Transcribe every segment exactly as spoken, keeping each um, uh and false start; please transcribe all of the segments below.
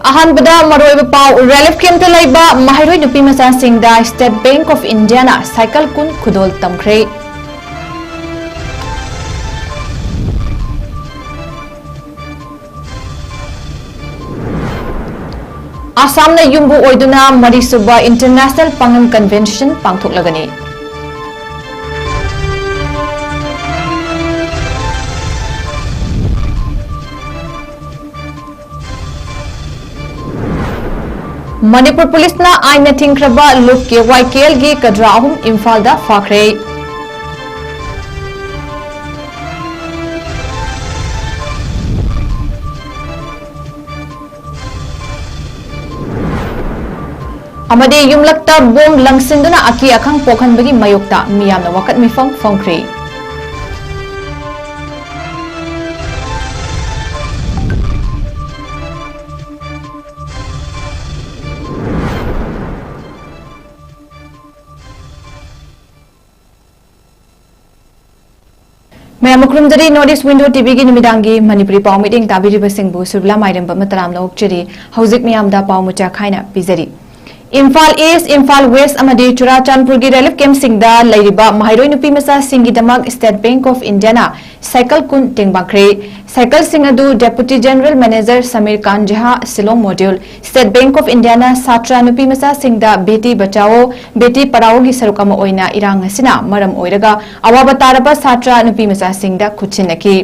ꯑꯍꯥꯟꯕꯗ ꯃꯔꯨꯑꯣꯏꯕ ꯄꯥꯎ, ꯔꯤꯂꯤꯐ ꯀꯦꯝꯞꯇ ꯂꯩꯕ ꯃꯍꯩꯔꯣꯏ ꯅꯨꯄꯤ ꯃꯆꯥꯁꯤꯡꯗ ꯁ꯭ꯇꯦꯠ ꯕꯦꯡꯛ ꯑꯣꯐ ꯏꯟꯗꯤꯌꯥꯅ ꯁꯥꯏꯀꯜ ꯀꯨꯟ ꯈꯨꯗꯣꯜ ꯇꯝꯈ꯭ꯔꯦ꯫ ꯑꯁꯥꯝꯅ ꯌꯨꯝꯕꯨ ꯑꯣꯏꯗꯨꯅ ꯃꯔꯤꯁꯨꯕ ꯏꯟꯇꯔꯅꯦꯁꯅꯦꯜ ꯄꯥꯡꯒꯜ ꯀꯟꯚꯦꯟꯁꯟ ꯄꯥꯡꯊꯣꯛꯂꯒꯅꯤ꯫ ꯃꯅꯤꯄꯨꯔ ꯄꯨꯂꯤꯁꯅ ꯑꯥꯏꯟꯅ ꯊꯤꯡꯈ꯭ꯔꯕ ꯂꯨꯞ ꯀꯦ ꯋꯥꯏ ꯀꯦ ꯑꯦꯜꯒꯤ ꯀꯗ꯭ꯔꯥ ꯑꯍꯨꯝ ꯏꯝꯐꯥꯜꯗ ꯐꯥꯈ꯭ꯔꯦ꯫ ꯑꯃꯗꯤ ꯌꯨꯝꯂꯛꯇ ꯕꯣꯝ ꯂꯪꯁꯤꯟꯗꯨꯅ ꯑꯀꯤ ꯑꯈꯪ ꯄꯣꯛꯍꯟꯕꯒꯤ ꯃꯥꯌꯣꯛꯇ ꯃꯤꯌꯥꯝꯅ ꯋꯥꯀꯠ ꯃꯤꯐꯝ ꯐꯣꯡꯈ꯭ꯔꯦ꯫ ꯃꯌꯥꯝ ꯈꯨꯔꯨꯝꯖꯔꯤ, ꯅꯣꯔꯠ ꯏꯁ ꯋꯤꯟꯗꯣ ꯇꯤꯚꯤꯒꯤ ꯅꯨꯃꯤꯗꯥꯡꯒꯤ ꯃꯅꯤꯄꯨꯔꯤ ꯄꯥꯎ ꯃꯤꯠꯌꯦꯡ ꯇꯥꯕꯤꯔꯤꯕꯁꯤꯡꯕꯨ ꯁꯨꯔꯕꯤꯂꯥ ꯃꯥꯏꯔꯦꯝꯕꯝ ꯇꯔꯥꯝꯅ ꯑꯣꯛꯆꯔꯤ꯫ ꯍꯧꯖꯤꯛ ꯃꯤꯌꯥꯝꯗ ꯄꯥꯎ ꯃꯆꯥ ꯈꯥꯏꯅ ꯄꯤꯖꯔꯤ꯫ ꯏꯝꯐꯥꯜ ꯏꯁ, ꯏꯝꯐꯥꯜ ꯋꯦꯁ ꯑꯃꯗꯤ ꯆꯨꯔꯥꯆꯥꯟꯄꯨꯔꯒꯤ ꯔꯤꯂꯤꯐ ꯀꯦꯝꯞꯁꯤꯡꯗ ꯂꯩꯔꯤꯕ ꯃꯍꯩꯔꯣꯏ ꯅꯨꯄꯤ ꯃꯆꯥꯁꯤꯡꯒꯤꯗꯃꯛ ꯁ꯭ꯇꯦꯠ ꯕꯦꯡꯛ ꯑꯣꯐ ꯏꯟꯗꯤꯌꯥꯅ ꯁꯥꯏꯀꯜ ꯀꯨꯟ ꯇꯦꯡꯕꯥꯡꯈ꯭ꯔꯦ꯫ ꯁꯥꯏꯀꯜꯁꯤꯡ ꯑꯗꯨ ꯗꯦꯄꯨꯇꯤ ꯖꯦꯅꯔꯦꯜ ꯃꯦꯅꯦꯖꯔ ꯁꯃꯤꯔ ꯀꯥꯟ ꯖꯍꯥ, Shillong module, state bank of ꯏꯟꯗꯤꯌꯥꯅ ꯁꯥꯇ꯭ꯔ ꯅꯨꯄꯤ ꯃꯆꯥꯁꯤꯡꯗ ꯕꯦꯇꯤ ꯕꯆꯥꯑꯣ, ꯕꯦꯇꯤ ꯄꯔꯥꯑꯣꯒꯤ ꯁꯔꯨꯛ ꯑꯃ ꯑꯣꯏꯅ ꯏꯔꯥꯡ ꯑꯁꯤꯅ ꯃꯔꯝ ꯑꯣꯏꯔꯒ ꯑꯋꯥꯕ ꯇꯥꯔꯕ ꯁꯥꯇ꯭ꯔ ꯅꯨꯄꯤ ꯃꯆꯥꯁꯤꯡꯗ ꯈꯨꯠꯁꯤꯟꯅꯈꯤ꯫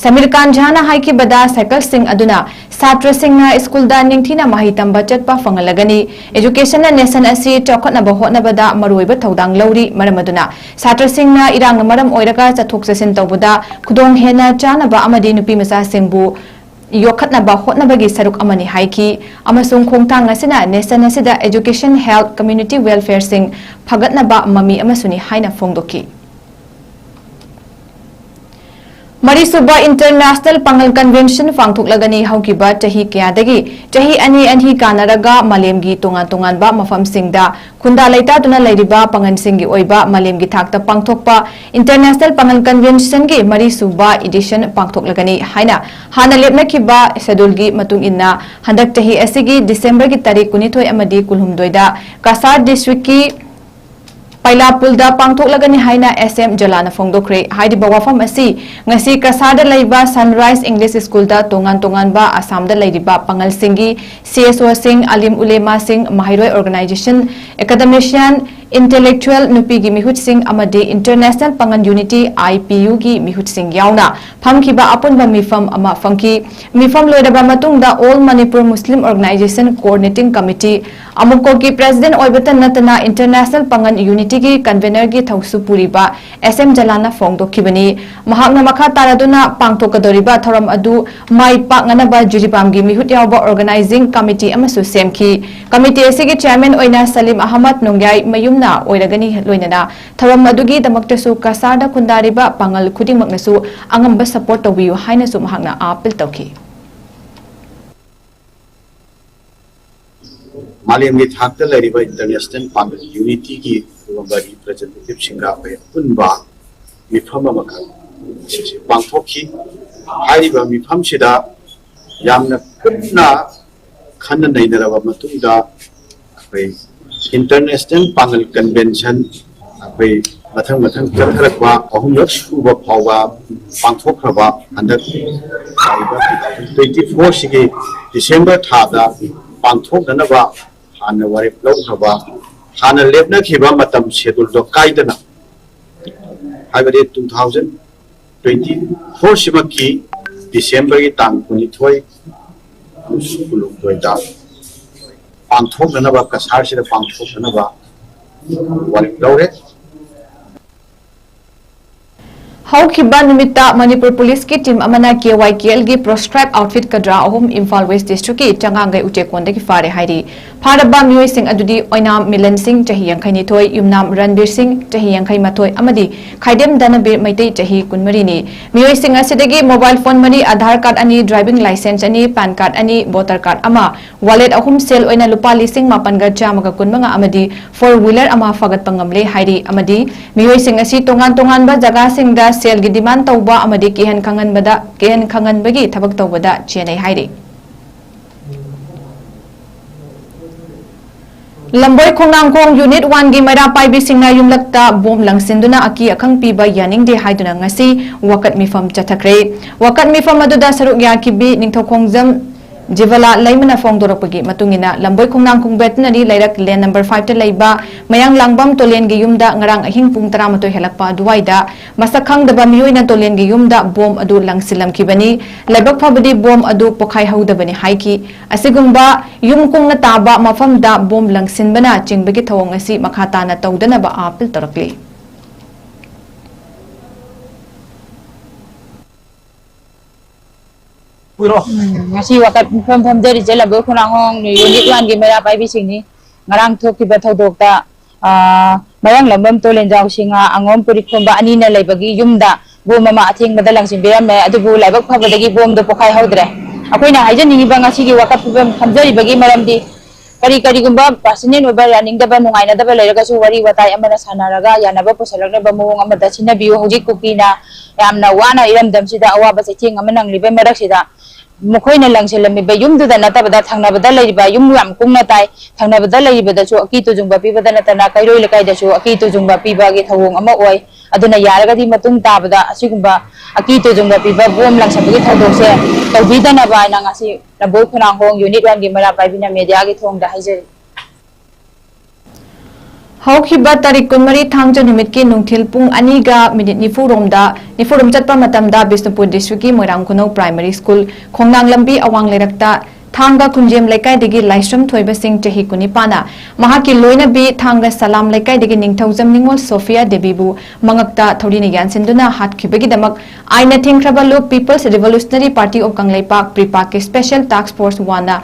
ꯁꯃꯤꯔ ꯀꯥꯟ ꯖꯍꯥꯅ ꯍꯥꯏꯈꯤꯕꯗ, ꯁꯥꯏꯀꯜꯁꯤꯡ ꯑꯗꯨꯅ ꯁꯥꯇ꯭ꯔꯁꯤꯡꯅ ꯁ꯭ꯀꯨꯜꯗ ꯅꯤꯡꯊꯤꯅ ꯃꯍꯩ ꯇꯝꯕ ꯆꯠꯄ ꯐꯪꯍꯜꯂꯒꯅꯤ꯫ Educationꯅ nation ꯑꯁꯤ ꯆꯥꯎꯈꯠꯅꯕ ꯍꯣꯠꯅꯕꯗ ꯃꯔꯨꯑꯣꯏꯕ ꯊꯧꯗꯥꯡ ꯂꯧꯔꯤ꯫ ꯃꯔꯝ ꯑꯗꯨꯅ ꯁꯥꯇ꯭ꯔꯁꯤꯡꯅ ꯏꯔꯥꯡꯅ ꯃꯔꯝ ꯑꯣꯏꯔꯒ ꯆꯠꯊꯣꯛ ꯆꯠꯁꯤꯟ ꯇꯧꯕꯗ ꯈꯨꯗꯣꯡ ꯍꯦꯟꯅ ꯆꯥꯅꯕ ꯑꯃꯗꯤ ꯅꯨꯄꯤ ꯃꯆꯥꯁꯤꯡꯕꯨ ꯌꯣꯛꯈꯠꯅꯕ ꯍꯣꯠꯅꯕꯒꯤ ꯁꯔꯨꯛ ꯑꯃꯅꯤ ꯍꯥꯏꯈꯤ꯫ ꯑꯃꯁꯨꯡ ꯈꯣꯡꯊꯥꯡ ꯑꯁꯤꯅ nation ꯑꯁꯤꯗ education, health, community welfareꯁꯤꯡ ꯐꯒꯠꯅꯕ ꯃꯃꯤ ꯑꯃꯁꯨꯅꯤ ꯍꯥꯏꯅ ꯐꯣꯡꯗꯣꯛꯈꯤ꯫ ꯃꯔꯤꯁꯨꯕ International ꯄꯥꯉꯜ Convention ꯄꯥꯡꯊꯣꯛꯂꯒꯅꯤ꯫ ꯍꯧꯈꯤꯕ ꯆꯍꯤ ꯀꯌꯥꯗꯒꯤ ꯆꯍꯤ ꯑꯅꯤ ꯑꯅꯤ ꯀꯥꯟꯅꯔꯒ ꯃꯥꯂꯦꯝꯒꯤ ꯇꯣꯉꯥꯟ ꯇꯣꯉꯥꯟꯕ ꯃꯐꯝꯁꯤꯡꯗ ꯈꯨꯟꯗꯥ ꯂꯩꯇꯥꯗꯨꯅ ꯂꯩꯔꯤꯕ ꯄꯥꯉꯜꯁꯤꯡꯒꯤ ꯑꯣꯏꯕ ꯃꯥꯂꯦꯝꯒꯤ ꯊꯥꯛꯇ ꯄꯥꯡꯊꯣꯛꯄ International ꯄꯥꯉꯜ Convention ꯒꯤ ꯃꯔꯤꯁꯨꯕ edition ꯄꯥꯡꯊꯣꯛꯂꯒꯅꯤ ꯍꯥꯏꯅ ꯍꯥꯟꯅ ꯂꯦꯞꯅꯈꯤꯕ schedule ꯒꯤ ꯃꯇꯨꯡ ꯏꯟꯅ ꯍꯟꯗꯛ ꯆꯍꯤ ꯑꯁꯤꯒꯤ December ꯒꯤ ꯇꯥꯔꯤꯛ ꯀꯨꯟꯅꯤꯊꯣꯏ ꯑꯃꯗꯤ ꯀꯨꯟꯍꯨꯝꯗꯣꯏꯗ ꯀꯁꯥꯔ district ꯀꯤ ꯄꯩꯂꯥꯄꯨꯜꯗ ꯄꯥꯡꯊꯣꯛꯂꯒꯅꯤ ꯍꯥꯏꯅ S M ꯖꯂꯥꯅ ꯐꯣꯡꯗꯣꯛꯈ꯭ꯔꯦ꯫ ꯍꯥꯏꯔꯤꯕ ꯋꯥꯐꯝ ꯑꯁꯤ ꯉꯁꯤ ꯀꯁꯥꯔꯗ ꯂꯩꯕ Sunrise English School ꯗ ꯇꯣꯉꯥꯟ ꯇꯣꯉꯥꯟꯕ ꯑꯁꯥꯝꯗ ꯂꯩꯔꯤꯕ ꯄꯥꯉꯜꯁꯤꯡꯒꯤ C S O ꯁꯤꯡ, ꯑꯂꯤꯝ ꯎꯂꯦꯃꯥꯁꯤꯡ, ꯃꯍꯩꯔꯣꯏ organization, academician, intellectual, ꯅꯨꯄꯤꯒꯤ ꯃꯤꯍꯨꯠꯁꯤꯡ ꯑꯃꯗꯤ International Pangal Unity, I P U ꯒꯤ ꯃꯤꯍꯨꯠꯁꯤꯡ ꯌꯥꯎꯅ ꯐꯝꯈꯤꯕ ꯑꯄꯨꯟꯕ ꯃꯤꯐꯝ ꯑꯃ ꯐꯝꯈꯤ꯫ ꯃꯤꯐꯝ ꯂꯣꯏꯔꯕ ꯃꯇꯨꯡꯗ All Manipur Muslim Organization Coordinating Committee, ꯑꯃꯨꯀꯣꯒꯤ president ꯑꯣꯏꯕꯇ ꯅꯠꯇꯅ International ꯄꯥꯉꯜ Unity ꯒꯤ convener ꯒꯤ ꯊꯧꯁꯨ ꯄꯨꯔꯤꯕ S M ꯖꯂꯥꯟꯅ ꯐꯣꯡꯗꯣꯛꯈꯤꯕꯅꯤ꯫ ꯃꯍꯥꯛꯅ ꯃꯈꯥ ꯇꯥꯔꯗꯨꯅ ꯄꯥꯡꯊꯣꯛꯀꯗꯧꯔꯤꯕ ꯊꯧꯔꯝ ꯑꯗꯨ ꯃꯥꯏ ꯄꯥꯛꯅꯅꯕ ꯖꯤꯔꯤꯕꯥꯝꯒꯤ ꯃꯤꯍꯨꯠ ꯌꯥꯎꯕ organizing committee ꯑꯃꯁꯨ ꯁꯦꯝꯈꯤ꯫ Committee ꯑꯁꯤꯒꯤ chairman ꯑꯣꯏꯅ ꯁꯂꯤꯝ ꯑꯍꯃꯗ ꯅꯣꯡꯌꯥꯏ ꯃꯌꯨꯝꯅ ꯑꯣꯏꯔꯒꯅꯤ꯫ ꯂꯣꯏꯅꯅ ꯊꯧꯔꯝ ꯑꯗꯨꯒꯤꯗꯃꯛꯇꯁꯨ ꯀꯁꯥꯔꯗ ꯈꯨꯟꯗꯥꯔꯤꯕ ꯄꯥꯉꯜ ꯈꯨꯗꯤꯡꯃꯛꯅꯁꯨ ꯑꯉꯝꯕ support ꯇꯧꯕꯤꯌꯨ ꯍꯥꯏꯅꯁꯨ ꯃꯍꯥꯛꯅ appeal ꯇꯧꯈꯤ꯫ ꯃꯥꯂꯦꯝꯒꯤ ꯊꯥꯛꯇ ꯂꯩꯔꯤꯕ International ꯄꯥꯉꯜ Unity ꯒꯤ ꯑꯗꯨꯒꯨꯝꯕ representative ꯁꯤꯡꯒ ꯑꯩꯈꯣꯏ ꯑꯄꯨꯟꯕ ꯃꯤꯐꯝ ꯑꯃꯈꯛ ꯉꯁꯤꯁꯦ ꯄꯥꯡꯊꯣꯛꯈꯤ꯫ ꯍꯥꯏꯔꯤꯕ ꯃꯤꯐꯝꯁꯤꯗ ꯌꯥꯝꯅ ꯀꯨꯞꯅ ꯈꯟꯅ ꯅꯩꯅꯔꯕ ꯃꯇꯨꯡꯗ ꯑꯩꯈꯣꯏ International ꯄꯥꯉꯜ Convention ꯑꯩꯈꯣꯏ ꯃꯊꯪ ꯃꯊꯪ ꯆꯠꯊꯔꯛꯄ ꯑꯍꯨꯝꯂꯛ ꯁꯨꯕ ꯐꯥꯎꯕ ꯄꯥꯡꯊꯣꯛꯈ꯭ꯔꯕ ꯍꯟꯗꯛ ꯂꯥꯛꯏꯕ two thousand twenty four ꯁꯤꯒꯤ December ꯊꯥꯗ ꯄꯥꯡꯊꯣꯛꯅꯅꯕ ꯍꯥꯟꯅ ꯋꯥꯔꯦꯞ ꯂꯧꯈ꯭ꯔꯕ, ꯍꯥꯟꯅ ꯂꯦꯞꯅꯈꯤꯕ ꯃꯇꯝ schedule ꯗꯣ ꯀꯥꯏꯗꯅ, ꯍꯥꯏꯕꯗꯤ two thousand twenty four ꯁꯤꯃꯛꯀꯤ December ꯒꯤ ꯇꯥꯡ ꯀꯨꯟꯅꯤꯊꯣꯏ ꯑꯃꯁꯨꯡ ꯀꯨꯟꯍꯨꯝꯗꯣꯏꯗ ꯄꯥꯡꯊꯣꯛꯅꯅꯕ, ꯀꯁꯥꯔꯁꯤꯗ ꯄꯥꯡꯊꯣꯛꯅꯅꯕ ꯋꯥꯔꯦꯞ ꯂꯧꯔꯦ꯫ ꯍꯧꯈꯤꯕ ꯅꯨꯃꯤꯠꯇ ꯃꯅꯤꯄꯨꯔ ꯄꯨꯂꯤꯁꯀꯤ ꯇꯤꯝ ꯑꯃꯅ ꯀꯦ ꯋꯥꯏ ꯀꯦ ꯑꯦꯜꯒꯤ ꯄ꯭ꯔꯣꯁꯀ꯭ꯔꯥꯏꯕ ꯑꯥꯎꯠꯐꯤꯠ ꯀꯗ꯭ꯔꯥ ꯑꯍꯨꯝ ꯏꯝꯐꯥꯜ ꯋꯦꯁ ꯗꯤꯁꯇ꯭ꯔꯤꯛꯀꯤ ꯆꯉꯥꯡꯒꯩ ꯎꯆꯦꯛꯀꯣꯟꯗꯒꯤ ꯐꯥꯔꯦ ꯍꯥꯏꯔꯤ꯫ ꯐꯥꯔꯕ ꯃꯤꯑꯣꯏꯁꯤꯡ ꯑꯗꯨꯗꯤ ꯑꯣꯏꯅꯥꯝ ꯃꯤꯂꯟ ꯁꯤꯡ, ꯆꯍꯤ ꯌꯥꯡꯈꯩꯅꯤꯊꯣꯏ, ꯌꯨꯝꯅꯥꯝ ꯔꯟꯕꯤꯔ ꯁꯤꯡ, ꯆꯍꯤ ꯌꯥꯡꯈꯩꯃꯥꯊꯣꯏ, ꯑꯃꯗꯤ ꯈꯥꯏꯗꯦꯝ ꯙꯅꯕꯤꯔ ꯃꯩꯇꯩ, ꯆꯍꯤ ꯀꯨꯟꯃꯔꯤꯅꯤ꯫ ꯃꯤꯑꯣꯏꯁꯤꯡ ꯑꯁꯤꯗꯒꯤ ꯃꯣꯕꯥꯏꯜ ꯐꯣꯟ ꯃꯔꯤ, ꯑꯙꯥꯔ ꯀꯥꯔꯗ ꯑꯅꯤ, ꯗ꯭ꯔꯥꯏꯚꯤꯡ ꯂꯥꯏꯁꯦꯟꯁ ꯑꯅꯤ, ꯄꯥꯟ ꯀꯥꯔꯗ ꯑꯅꯤ, ꯚꯣꯇꯔ ꯀꯥꯔꯗ ꯑꯃ, ꯋꯥꯂꯦꯠ ꯑꯍꯨꯝ, ꯁꯦꯜ ꯑꯣꯏꯅ ꯂꯨꯄꯥ ꯂꯤꯁꯤꯡ ꯃꯥꯄꯟꯒ ꯆꯥꯝꯃꯒ ꯀꯨꯟꯃꯉꯥ ꯑꯃꯗꯤ ꯐꯣꯔ ꯋꯤꯂꯔ ꯑꯃ ꯐꯥꯒꯠꯄ ꯉꯝꯂꯦ ꯍꯥꯏꯔꯤ꯫ ꯑꯃꯗꯤ ꯃꯤꯑꯣꯏꯁꯤꯡ ꯑꯁꯤ ꯇꯣꯉꯥꯟ ꯇꯣꯉꯥꯟꯕ ꯖꯒꯥꯁꯤꯡꯗ ꯁꯦꯜꯒꯤ ꯗꯤꯃꯥꯟ ꯇꯧꯕ ꯑꯃꯗꯤ ꯀꯤꯍꯟ ꯈꯪꯍꯟꯕꯗ, ꯀꯤꯍꯟ ꯈꯪꯍꯟꯕꯒꯤ ꯊꯕꯛ ꯇꯧꯕꯗ ꯆꯦꯟꯅꯩ ꯍꯥꯏꯔꯤ꯫ ꯂꯝꯕꯣꯏ ꯈꯣꯡꯅꯥꯡꯈꯣꯡ ꯌꯨꯅꯤꯠ ꯋꯥꯟꯒꯤ ꯃꯩꯔꯥ ꯄꯥꯏꯕꯤꯁꯤꯡꯅ ꯌꯨꯝꯂꯛꯇ ꯕꯣꯝ ꯂꯪꯁꯤꯟꯗꯨꯅ ꯑꯀꯤ ꯑꯈꯪ ꯄꯤꯕ ꯌꯥꯅꯤꯡꯗꯦ ꯍꯥꯏꯗꯨꯅ ꯉꯁꯤ ꯋꯥꯀꯠ ꯃꯤꯐꯝ ꯆꯠꯊꯈ꯭ꯔꯦ꯫ ꯋꯥꯀꯠ ꯃꯤꯐꯝ ꯑꯗꯨꯗ ꯁꯔꯨꯛ ꯌꯥꯈꯤꯕꯤ ꯅꯤꯡꯊꯧꯈꯣꯡꯖꯝ ꯖꯤꯕꯂꯥ ꯂꯩꯃꯅ ꯐꯣꯡꯗꯣꯔꯛꯄꯒꯤ ꯃꯇꯨꯡ ꯏꯟꯅ, ꯂꯝꯕꯣꯏ ꯈꯣꯡꯅꯥꯡꯈꯣꯡ ꯕꯦꯇꯅꯔꯤ ꯂꯩꯔꯛ ꯂꯦꯟ ꯅꯝꯕꯔ ꯐꯥꯏꯚꯇ ꯂꯩꯕ ꯃꯌꯥꯡꯂꯥꯡꯕꯝ ꯇꯣꯂꯦꯟꯒꯤ ꯌꯨꯝꯗ ꯉꯔꯥꯡ ꯑꯍꯤꯡ ꯄꯨꯡ ꯇꯔꯥꯃꯥꯊꯣꯏ ꯍꯦꯜꯂꯛꯄ ꯑꯗꯨꯋꯥꯏꯗ ꯃꯁꯛ ꯈꯪꯗꯕ ꯃꯤꯑꯣꯏꯅ ꯇꯣꯂꯦꯟꯒꯤ ꯌꯨꯝꯗ ꯕꯣꯝ ꯑꯗꯨ ꯂꯪꯁꯤꯜꯂꯝꯈꯤꯕꯅꯤ꯫ ꯂꯥꯏꯕꯛ ꯐꯕꯗꯤ ꯕꯣꯝ ꯑꯗꯨ ꯄꯣꯈꯥꯏꯍꯧꯗꯕꯅꯤ ꯍꯥꯏꯈꯤ꯫ ꯑꯁꯤꯒꯨꯝꯕ ꯌꯨꯝ ꯀꯨꯡꯅ ꯇꯥꯕ ꯃꯐꯝꯗ ꯕꯣꯝ ꯂꯪꯁꯤꯟꯕꯅ ꯆꯤꯡꯕꯒꯤ ꯊꯧꯑꯣꯡ ꯑꯁꯤ ꯃꯈꯥ ꯇꯥꯅ ꯇꯧꯗꯅꯕ ꯑꯥꯄꯤꯜ ꯇꯧꯔꯛꯂꯤ꯫ ꯎꯝ, ꯉꯁꯤ ꯋꯥꯀꯠ ꯃꯤꯐꯝ ꯐꯝꯖꯔꯤꯁꯦ ꯂꯝꯕꯣꯏ ꯈꯣꯡꯅꯥꯡꯈꯣꯡ ꯌꯨꯅꯤꯠ ꯋꯥꯟꯒꯤ ꯃꯩꯔꯥ ꯄꯥꯏꯕꯤꯁꯤꯡꯅꯤ꯫ ꯉꯔꯥꯡ ꯊꯣꯛꯈꯤꯕ ꯊꯧꯗꯣꯛꯇ, ꯑ, ꯃꯌꯥꯡꯂꯝꯕꯝ ꯇꯣꯂꯦꯟꯖꯥꯎ ꯁꯤꯡꯍ, ꯑꯉꯣꯝ ꯄꯨꯔꯤꯠꯈꯣꯝꯕ ꯑꯅꯤꯅ ꯂꯩꯕꯒꯤ ꯌꯨꯝꯗ ꯕꯣꯝ ꯑꯃ ꯑꯊꯦꯡꯕꯗ ꯂꯪꯁꯤꯟꯕꯤꯔꯝꯃꯦ꯫ ꯑꯗꯨꯕꯨ ꯂꯥꯏꯕꯛ ꯐꯕꯗꯒꯤ ꯕꯣꯝꯗꯣ ꯄꯣꯈꯥꯏꯍꯧꯗ꯭ꯔꯦ꯫ ꯑꯩꯈꯣꯏꯅ ꯍꯥꯏꯖꯅꯤꯡꯉꯤꯕ ꯉꯁꯤꯒꯤ ꯋꯥꯀꯠ ꯃꯤꯐꯝ ꯐꯝꯖꯔꯤꯕꯒꯤ ꯃꯔꯝꯗꯤ ꯀꯔꯤ ꯀꯔꯤꯒꯨꯝꯕ ꯄꯥꯔꯁꯅꯦꯜ ꯑꯣꯏꯕ ꯌꯥꯅꯤꯡꯗꯕ, ꯅꯨꯡꯉꯥꯏꯅꯗꯕ ꯂꯩꯔꯒꯁꯨ ꯋꯥꯔꯤ ꯋꯥꯇꯥꯏ ꯑꯃꯅ ꯁꯥꯟꯅꯔꯒ ꯌꯥꯅꯕ ꯄꯨꯁꯜꯂꯛꯅꯕ ꯃꯑꯣꯡ ꯑꯃꯗ ꯁꯤꯟꯅꯕꯤꯌꯨ꯫ ꯍꯧꯖꯤꯛ ꯀꯨꯀꯤꯅ ꯌꯥꯝꯅ ꯋꯥꯅ ꯏꯔꯝꯗꯝꯁꯤꯗ ꯑꯋꯥꯕ ꯆꯩꯊꯦꯡ ꯑꯃ ꯅꯪꯂꯤꯕ ꯃꯔꯛꯁꯤꯗ ꯃꯈꯣꯏꯅ ꯂꯪꯁꯤꯜꯂꯝꯃꯤꯕ ꯌꯨꯝꯗꯨꯗ ꯅꯠꯇꯕꯗ ꯊꯪꯅꯕꯗ ꯂꯩꯔꯤꯕ ꯌꯨꯝ ꯌꯥꯝ ꯀꯨꯡꯅ ꯇꯥꯏ, ꯊꯪꯅꯕꯗ ꯂꯩꯔꯤꯕꯗꯁꯨ ꯑꯀꯤ ꯇꯨꯖꯨꯡꯕ ꯄꯤꯕꯗ ꯅꯠꯇꯅ ꯀꯩꯔꯣꯏ ꯂꯩꯀꯥꯏꯗꯁꯨ ꯑꯀꯤ ꯇꯨꯖꯨꯡꯕ ꯄꯤꯕꯒꯤ ꯊꯧꯑꯣꯡ ꯑꯃ ꯑꯣꯏ꯫ ꯑꯗꯨꯅ ꯌꯥꯔꯒꯗꯤ ꯃꯇꯨꯡ ꯇꯥꯕꯗ ꯑꯁꯤꯒꯨꯝꯕ ꯑꯀꯤ ꯇꯨꯖꯨꯡꯕ ꯄꯤꯕ ꯕꯣꯝ ꯂꯪꯁꯤꯟꯕꯒꯤ ꯊꯧꯗꯣꯛꯁꯦ ꯇꯧꯕꯤꯗꯅꯕ ꯍꯥꯏꯅ ꯉꯁꯤ ꯂꯝꯕꯣꯏ ꯈꯣꯡꯅꯥꯡꯈꯣꯡ ꯌꯨꯅꯤꯠ ꯋꯥꯟꯒꯤ ꯃꯩꯔꯥ ꯄꯥꯏꯕꯤꯅ ꯃꯦꯗꯤꯌꯥꯒꯤ ꯊꯣꯡꯗ ꯍꯥꯏꯖꯔꯤ꯫ ꯍꯧꯈꯤꯕ ꯇꯥꯔꯤꯛ ꯀꯨꯟꯃꯔꯤ ꯊꯥꯡꯖ ꯅꯨꯃꯤꯠꯀꯤ ꯅꯨꯡꯊꯤꯜ ꯄꯨꯡ ꯑꯅꯤꯒ ꯃꯤꯅꯤꯠ ꯅꯤꯐꯨꯔꯣꯝꯗ, ꯅꯤꯐꯨꯔꯣꯝ ꯆꯠꯄ ꯃꯇꯝꯗ ꯕꯤꯁꯅꯨꯄꯨꯔ ꯗꯤꯁꯇ꯭ꯔꯤꯛꯀꯤ ꯃꯣꯏꯔꯥꯡ ꯈꯨꯅꯧ ꯄ꯭ꯔꯥꯏꯃꯥꯔꯤ ꯁ꯭ꯀꯨꯜ ꯈꯣꯡꯅꯥꯡ ꯂꯝꯕꯤ ꯑꯋꯥꯡ ꯂꯩꯔꯛꯇ ꯊꯥꯡꯒ ꯈꯨꯟꯖꯦꯝ ꯂꯩꯀꯥꯏꯗꯒꯤ ꯂꯥꯏꯁ꯭ꯔꯝ ꯊꯣꯏꯕ ꯁꯤꯡ, ꯆꯍꯤ ꯀꯨꯟꯅꯤꯄꯥꯟꯅ ꯃꯍꯥꯛꯀꯤ ꯂꯣꯏꯅꯕꯤ ꯊꯥꯡꯒ ꯁꯂꯥꯝ ꯂꯩꯀꯥꯏꯗꯒꯤ ꯅꯤꯡꯊꯧꯖꯝ ꯅꯤꯉꯣꯜ ꯁꯣꯐꯤꯌꯥ ꯗꯦꯕꯤꯕꯨ ꯃꯉꯛꯇ ꯊꯧꯔꯤꯅ ꯌꯥꯟꯁꯤꯟꯗꯨꯅ ꯍꯥꯠꯈꯤꯕꯒꯤꯗꯃꯛ ꯑꯥꯏꯟꯅ ꯊꯤꯡꯈ꯭ꯔꯕ ꯂꯨꯞ People's Revolutionary Party of Kangleipak, ꯄ꯭ꯔꯤꯄꯥꯛꯀꯤ Special Task Force One ꯅ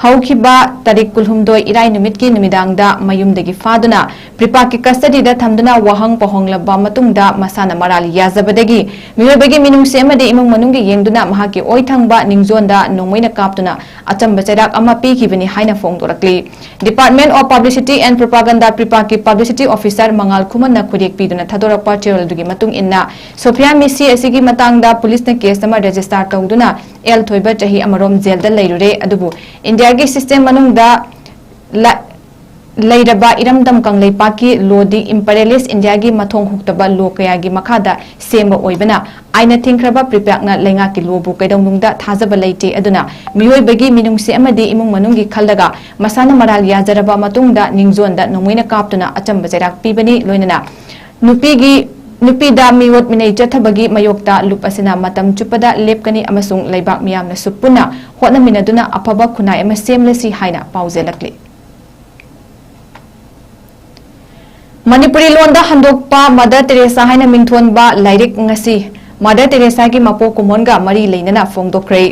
ꯍꯧꯈꯤꯕ ꯇꯥꯔꯤꯛ ꯀꯨꯟꯍꯨꯝꯗꯣꯏ ꯏꯔꯥꯏ ꯅꯨꯃꯤꯠꯀꯤ ꯅꯨꯃꯤꯗꯥꯡꯗ ꯃꯌꯨꯝꯗꯒꯤ ꯐꯥꯗꯨꯅ ꯄ꯭ꯔꯤꯄꯥꯛꯀꯤ custody ꯗ ꯊꯝꯗꯨꯅ ꯋꯥꯍꯪ ꯄꯥꯎꯍꯪꯂꯕ ꯃꯇꯨꯡꯗ ꯃꯁꯥꯅ ꯃꯔꯥꯜ ꯌꯥꯖꯕꯗꯒꯤ ꯃꯤꯑꯣꯏꯕꯒꯤ ꯃꯤꯅꯨꯡꯁꯤ ꯑꯃꯗꯤ ꯏꯃꯨꯡ ꯃꯅꯨꯡꯒꯤ ꯌꯦꯡꯗꯨꯅ ꯃꯍꯥꯛꯀꯤ ꯑꯣꯏ ꯊꯪꯕ ꯅꯤꯡꯖꯣꯟꯗ ꯅꯣꯡꯃꯩꯅ ꯀꯥꯞꯇꯨꯅ ꯑꯆꯝꯕ ꯆꯩꯔꯥꯛ ꯑꯃ ꯄꯤꯈꯤꯕꯅꯤ ꯍꯥꯏꯅ ꯐꯣꯡꯗꯣꯔꯛꯂꯤ꯫ Department of Publicity and Propaganda ꯄ꯭ꯔꯤꯄꯥꯛꯀꯤ publicity officer ꯃꯉꯥꯜ ꯈꯨꯃꯟꯅ ꯈꯨꯔꯦꯛ ꯄꯤꯗꯨꯅ ꯊꯥꯗꯣꯔꯛꯄ ꯆꯦꯔꯣꯜꯗꯨꯒꯤ ꯃꯇꯨꯡ ꯏꯟꯅ, ꯁꯣꯐꯤꯌꯥ ꯃꯤꯁꯤ ꯑꯁꯤꯒꯤ ꯃꯇꯥꯡꯗ ꯄꯨꯂꯤꯁꯅ case ꯑꯃ register ꯇꯧꯗꯨꯅ ꯑꯦꯜ ꯊꯣꯏꯕ ꯆꯍꯤ ꯑꯃꯔꯣꯝ ꯖꯦꯜꯗ ꯂꯩꯔꯨꯔꯦ꯫ ꯑꯗꯨꯕꯨ ꯏꯟꯗꯤꯌꯥꯒꯤ system ꯃꯅꯨꯡꯗ ꯂ-, ꯂꯩꯔꯕ ꯏꯔꯝꯗꯝ ꯀꯪꯂꯩꯄꯥꯛꯀꯤ law ꯗꯤ imperialist ꯏꯟꯗꯤꯌꯥꯒꯤ ꯃꯊꯣꯡ ꯍꯨꯛꯇꯕ law ꯀꯌꯥꯒꯤ ꯃꯈꯥꯗ ꯁꯦꯝꯕ ꯑꯣꯏꯕꯅ, ꯑꯥꯏꯟꯅ ꯊꯤꯡꯈ꯭ꯔꯕ ꯄ꯭ꯔꯤꯄꯥꯛꯅ ꯂꯩꯉꯥꯛꯀꯤ law ꯕꯨ ꯀꯩꯗꯧꯅꯨꯡꯗ ꯊꯥꯖꯕ ꯂꯩꯇꯦ꯫ ꯑꯗꯨꯅ ꯃꯤꯑꯣꯏꯕꯒꯤ ꯃꯤꯅꯨꯡꯁꯤ ꯑꯃꯗꯤ ꯏꯃꯨꯡ ꯃꯅꯨꯡꯒꯤ ꯈꯜꯂꯒ ꯃꯁꯥꯅ ꯃꯔꯥꯜ ꯌꯥꯖꯔꯕ ꯃꯇꯨꯡꯗ ꯅꯤꯡꯖꯣꯟꯗ ꯅꯣꯡꯃꯩꯅ ꯀꯥꯞꯇꯨꯅ ꯑꯆꯝꯕ ꯆꯩꯔꯥꯛ ꯄꯤꯕꯅꯤ꯫ ꯂꯣꯏꯅꯅ ꯅꯨꯄꯤꯒꯤ, ꯅꯨꯄꯤꯗ ꯃꯤꯑꯣꯠ ꯃꯤꯅꯩ ꯆꯠꯊꯕꯒꯤ ꯃꯥꯌꯣꯛꯇ ꯂꯨꯞ ꯑꯁꯤꯅ ꯃꯇꯝ ꯆꯨꯞꯄꯗ ꯂꯦꯞꯀꯅꯤ ꯑꯃꯁꯨꯡ ꯂꯩꯕꯥꯛ ꯃꯤꯌꯥꯝꯅꯁꯨ ꯄꯨꯟꯅ ꯍꯣꯠꯅꯃꯤꯟꯅꯗꯨꯅ ꯑꯐꯕ ꯈꯨꯟꯅꯥꯏ ꯑꯃ ꯁꯦꯝꯂꯁꯤ ꯍꯥꯏꯅ ꯄꯥꯎꯖꯦꯜꯂꯛꯂꯤ꯫ ꯃꯅꯤꯄꯨꯔꯤ ꯂꯣꯟꯗ ꯍꯟꯗꯣꯛꯄ ꯃꯗꯔ ꯇꯦꯔꯦꯁꯥ ꯍꯥꯏꯅ ꯃꯤꯡꯊꯣꯟꯕ ꯂꯥꯏꯔꯤꯛ ꯉꯁꯤ ꯃꯗꯔ ꯇꯦꯔꯦꯁꯥꯒꯤ ꯃꯄꯣꯛ ꯀꯨꯝꯑꯣꯟꯒ ꯃꯔꯤ ꯂꯩꯅꯅ ꯐꯣꯡꯗꯣꯛꯈ꯭ꯔꯦ꯫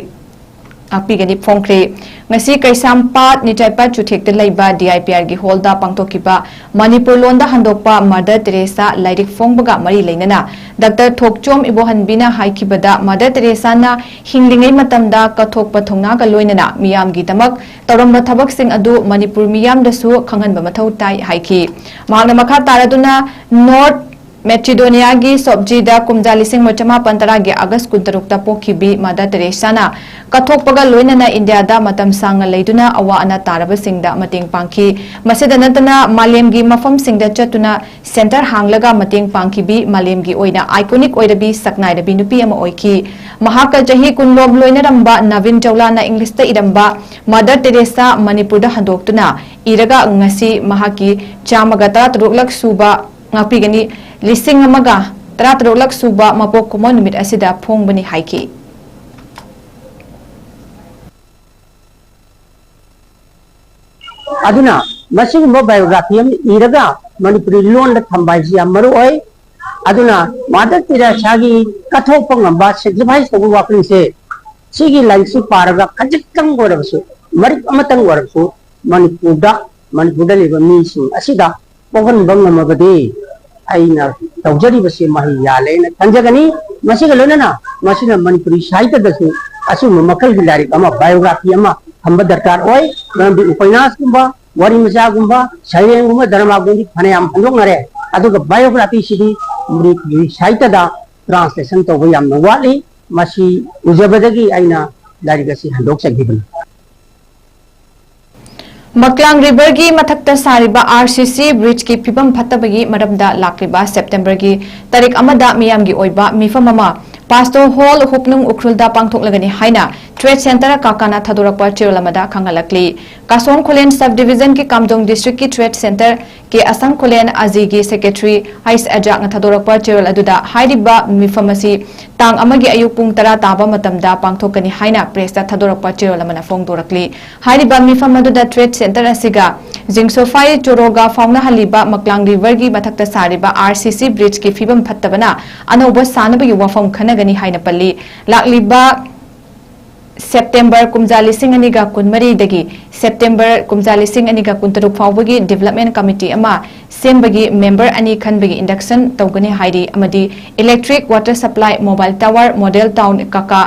ꯉꯥꯛꯄꯤꯒꯅꯤ ꯐꯣꯡꯈ꯭ꯔꯦ꯫ ꯉꯁꯤ ꯀꯩꯁꯥꯝꯄꯥꯠ ꯅꯤꯆꯥꯏꯄꯥꯠ ꯆꯨꯊꯦꯛꯇ ꯂꯩꯕ D I P R ꯒꯤ hall ꯗ ꯄꯥꯡꯊꯣꯛꯈꯤꯕ ꯃꯅꯤꯄꯨꯔ ꯂꯣꯟꯗ ꯍꯟꯗꯣꯛꯄ ꯃꯗꯔ ꯇꯦꯔꯦꯁꯥ ꯂꯥꯏꯔꯤꯛ ꯐꯣꯡꯕꯒ ꯃꯔꯤ ꯂꯩꯅꯅ ꯗꯥꯛꯇꯔ ꯊꯣꯛꯆꯣꯝ ꯏꯕꯣꯍꯟꯕꯤꯅ ꯍꯥꯏꯈꯤꯕꯗ, ꯃꯗꯔ ꯇꯦꯔꯦꯁꯥꯅ ꯍꯤꯡꯂꯤꯉꯩ ꯃꯇꯝꯗ ꯀꯠꯊꯣꯛꯄ ꯊꯧꯅꯥꯒ ꯂꯣꯏꯅꯅ ꯃꯤꯌꯥꯝꯒꯤꯗꯃꯛ ꯇꯧꯔꯝꯕ ꯊꯕꯛꯁꯤꯡ ꯑꯗꯨ ꯃꯅꯤꯄꯨꯔ ꯃꯤꯌꯥꯝꯗꯁꯨ ꯈꯪꯍꯟꯕ ꯃꯊꯧ ꯇꯥꯏ ꯍꯥꯏꯈꯤ꯫ ꯃꯍꯥꯛꯅ ꯃꯈꯥ ꯇꯥꯔꯗꯨꯅ North Macedonia ꯒꯤ Skopje ꯗ ꯀꯨꯝꯖꯥ ꯂꯤꯁꯤꯡ ꯑꯃ ꯆꯃꯥꯄꯟ ꯇꯔꯥꯒꯤ August ꯀꯨꯟꯇꯔꯨꯛꯇ ꯄꯣꯛꯈꯤꯕꯤ ꯃꯗꯔ ꯇꯦꯔꯦꯁꯥꯅ ꯀꯠꯊꯣꯛꯄꯒ ꯂꯣꯏꯅꯅ ꯏꯟꯗꯤꯌꯥꯗ ꯃꯇꯝ ꯁꯥꯡꯅ ꯂꯩꯗꯨꯅ ꯑꯋꯥ ꯑꯅꯥ ꯇꯥꯔꯕꯁꯤꯡꯗ ꯃꯇꯦꯡ ꯄꯥꯡꯈꯤ꯫ ꯃꯁꯤꯗ ꯅꯠꯇꯅ ꯃꯥꯂꯦꯝꯒꯤ ꯃꯐꯝꯁꯤꯡꯗ ꯆꯠꯇꯨꯅ centre ꯍꯥꯡꯂꯒ ꯃꯇꯦꯡ ꯄꯥꯡꯈꯤꯕꯤ ꯃꯥꯂꯦꯝꯒꯤ ꯑꯣꯏꯅ iconic ꯑꯣꯏꯔꯕꯤ ꯁꯛꯅꯥꯏꯔꯕꯤ ꯅꯨꯄꯤ ꯑꯃ ꯑꯣꯏꯈꯤ꯫ ꯃꯍꯥꯛꯀ ꯆꯍꯤ ꯀꯨꯟꯔꯣꯝ ꯂꯣꯏꯅꯔꯝꯕ ꯅꯕꯤꯟ ꯆꯧꯂꯥꯅ English ꯇ ꯏꯔꯝꯕ ꯃꯗꯔ ꯇꯦꯔꯦꯁꯥ ꯃꯅꯤꯄꯨꯔꯗ ꯍꯟꯗꯣꯛꯇꯨꯅ ꯏꯔꯒ ꯉꯁꯤ ꯃꯍꯥꯛꯀꯤ ꯆꯥꯝꯃꯒ ꯇꯔꯥꯇꯔꯨꯛꯂꯛ ꯁꯨꯕ, ꯉꯥꯛꯄꯤꯒꯅꯤ, ꯂꯤꯁꯤꯡ ꯑꯃꯒ ꯇꯔꯥꯇꯔꯨꯛꯂꯛ ꯁꯨꯕ ꯃꯄꯣꯛ ꯀꯨꯝꯑꯣꯟ ꯅꯨꯃꯤꯠ ꯑꯁꯤꯗ ꯐꯣꯡꯕꯅꯤ ꯍꯥꯏꯈꯤ꯫ ꯑꯗꯨꯅ ꯃꯁꯤꯒꯨꯝꯕ biography ꯑꯃ ꯏꯔꯒ ꯃꯅꯤꯄꯨꯔꯤ ꯂꯣꯟꯗ ꯊꯝꯕ ꯍꯥꯏꯁꯤ ꯌꯥꯝ ꯃꯔꯨ ꯑꯣꯏ꯫ ꯑꯗꯨꯅ ꯃꯥꯗꯔ ꯇꯦꯔꯦꯁꯥꯒꯤ ꯀꯠꯊꯣꯛꯄ ꯉꯝꯕ, sacrifice ꯇꯧꯕ ꯋꯥꯈꯜꯁꯦ, ꯁꯤꯒꯤ ꯂꯥꯏꯔꯤꯛꯁꯤ ꯄꯥꯔꯒ ꯈꯖꯤꯛꯇꯪ ꯑꯣꯏꯔꯕꯁꯨ, ꯃꯔꯤꯛ ꯑꯃꯇꯪ ꯑꯣꯏꯔꯕꯁꯨ, ꯃꯅꯤꯄꯨꯔꯗ, ꯃꯅꯤꯄꯨꯔꯗ ꯂꯩꯕ ꯃꯤꯁꯤꯡ ꯑꯁꯤꯗ ꯄꯣꯛꯍꯟꯕ ꯉꯝꯃꯕꯗꯤ ꯑꯩꯅ ꯇꯧꯖꯔꯤꯕꯁꯤ ꯃꯍꯩ ꯌꯥꯜꯂꯦꯅ ꯈꯟꯖꯒꯅꯤ꯫ ꯃꯁꯤꯒ ꯂꯣꯏꯅꯅ ꯃꯁꯤꯅ ꯃꯅꯤꯄꯨꯔꯤ ꯁꯥꯍꯤꯇ꯭ꯌꯗꯁꯨ ꯑꯁꯤꯒꯨꯝꯕ ꯃꯈꯜꯒꯤ ꯂꯥꯏꯔꯤꯛ ꯑꯃ, biography ꯑꯃ ꯊꯝꯕ ꯗꯔꯀꯥꯔ ꯑꯣꯏ꯫ ꯃꯔꯝꯗꯤ ꯎꯄꯟꯌꯥꯁꯀꯨꯝꯕ, ꯋꯥꯔꯤ ꯃꯆꯥꯒꯨꯝꯕ, ꯁꯩꯔꯦꯡꯒꯨꯝꯕ, dramaꯒꯨꯝꯕꯗꯤ ꯐꯅꯌꯥꯝ ꯍꯟꯗꯣꯛꯅꯔꯦ, ꯑꯗꯨꯒ biographyꯁꯤꯗꯤ ꯃꯅꯤꯄꯨꯔꯤ ꯁꯥꯍꯤꯇ꯭ꯌꯗ translation ꯇꯧꯕ ꯌꯥꯝꯅ ꯋꯥꯠꯂꯤ꯫ ꯃꯁꯤ ꯎꯖꯕꯗꯒꯤ ꯑꯩꯅ ꯂꯥꯏꯔꯤꯛ ꯑꯁꯤ ꯍꯟꯗꯣꯛꯆꯈꯤꯕꯅꯤ꯫ ꯃꯛꯂꯥꯡ ꯔꯤꯚꯔꯒꯤ ꯃꯊꯛꯇ ꯁꯥꯔꯤꯕ ꯑꯥꯔ ꯁꯤ ꯁꯤ ꯕ꯭ꯔꯤꯖꯀꯤ ꯐꯤꯕꯝ ꯐꯠꯇꯕꯒꯤ ꯃꯔꯝꯗ ꯂꯥꯛꯂꯤꯕ ꯁꯦꯞꯇꯦꯝꯕꯔꯒꯤ ꯇꯥꯔꯤꯛ ꯑꯃꯗ ꯃꯤꯌꯥꯝꯒꯤ ꯑꯣꯏꯕ ꯃꯤꯐꯝ ꯑꯃ ꯄꯥꯁꯇꯣ ꯍꯣꯜ, ꯍꯨꯞꯅꯨꯡ ꯎꯈ꯭ꯔꯨꯜꯗ ꯄꯥꯡꯊꯣꯛꯂꯒꯅꯤ ꯍꯥꯏꯅ ꯇ꯭ꯔꯦꯗ ꯁꯦꯟꯇꯔ ꯀꯥꯀꯥꯅ ꯊꯥꯗꯣꯔꯛꯄ ꯆꯦꯔꯣꯜ ꯑꯃꯗ ꯈꯪꯍꯜꯂꯛꯂꯤ꯫ ꯀꯥꯁꯣꯡ ꯈꯨꯂꯦꯟ ꯁꯕ ꯗꯤꯕꯤꯖꯟꯒꯤ ꯀꯥꯝꯖꯣꯡ ꯗꯤꯁꯇ꯭ꯔꯤꯛꯀꯤ ꯇ꯭ꯔꯦꯗ ꯁꯦꯟꯇꯔ ꯀꯦ ꯑꯁꯪ ꯈꯨꯂꯦꯟ ꯑꯖꯤꯒꯤ ꯁꯦꯀ꯭ꯔꯦꯇꯔꯤ ꯑꯩꯁ ꯑꯖꯥꯛꯅ ꯊꯥꯗꯣꯔꯛꯄ ꯆꯦꯔꯣꯜ ꯑꯗꯨꯗ ꯍꯥꯏꯔꯤꯕ ꯃꯤꯐꯝ ꯑꯁꯤ ꯇꯥꯡ ꯑꯃꯒꯤ ꯑꯌꯨꯛ ꯄꯨꯡ ꯇꯔꯥ ꯇꯥꯕ ꯃꯇꯝꯗ ꯄꯥꯡꯊꯣꯛꯀꯅꯤ ꯍꯥꯏꯅ ꯄ꯭ꯔꯦꯁꯇ ꯊꯥꯗꯣꯔꯛꯄ ꯆꯦꯔꯣꯜ ꯑꯃꯅ ꯐꯣꯡꯗꯣꯔꯛꯂꯤ꯫ ꯍꯥꯏꯔꯤꯕ ꯃꯤꯐꯝ ꯑꯗꯨꯗ ꯇ꯭ꯔꯦꯗ ꯁꯦꯟꯇꯔ ꯑꯁꯤꯒ ꯖꯤꯡꯁꯣꯐꯥꯏ ꯆꯣꯔꯣꯒ ꯐꯥꯎꯅꯍꯜꯂꯤꯕ ꯃꯛꯂꯥꯡ ꯔꯤꯚꯔꯒꯤ ꯃꯊꯛꯇ ꯁꯥꯔꯤꯕ ꯑꯥꯔ ꯁꯤ ꯁꯤ ꯕ꯭ꯔꯤꯖꯀꯤ ꯐꯤꯕꯝ ꯐꯠꯇꯕꯅ ꯑꯅꯧꯕ ꯁꯥꯅꯕꯒꯤ ꯋꯥꯐꯝ ꯈꯟꯅꯒꯅꯤ ꯍꯥꯏꯅ ꯄꯜꯂꯤ꯫ ꯂꯥꯛꯂꯤꯕ ꯁꯦꯞꯇꯦꯝꯕꯔ ꯀꯨꯝꯖꯥ ꯂꯤꯁꯤꯡ ꯑꯅꯤꯒ ꯀꯨꯟꯃꯔꯤꯗꯒꯤ ꯁꯦꯞꯇꯦꯝꯕꯔ ꯀꯨꯝꯖꯥ ꯂꯤꯁꯤꯡ ꯑꯅꯤꯒ ꯀꯨꯟꯇꯔꯨꯛ ꯐꯥꯎꯕꯒꯤ ꯗꯤꯕꯦꯂꯞꯃꯦꯟ ꯀꯃꯤꯇꯤ ꯑꯃ ꯁꯦꯝꯕꯒꯤ ꯃꯦꯝꯕꯔ ꯑꯅꯤ ꯈꯟꯕꯒꯤ ꯏꯟꯗꯛꯁꯟ ꯇꯧꯒꯅꯤ ꯍꯥꯏꯔꯤ ꯑꯃꯗꯤ electric, water supply, mobile tower, model town, ꯀꯀꯥ,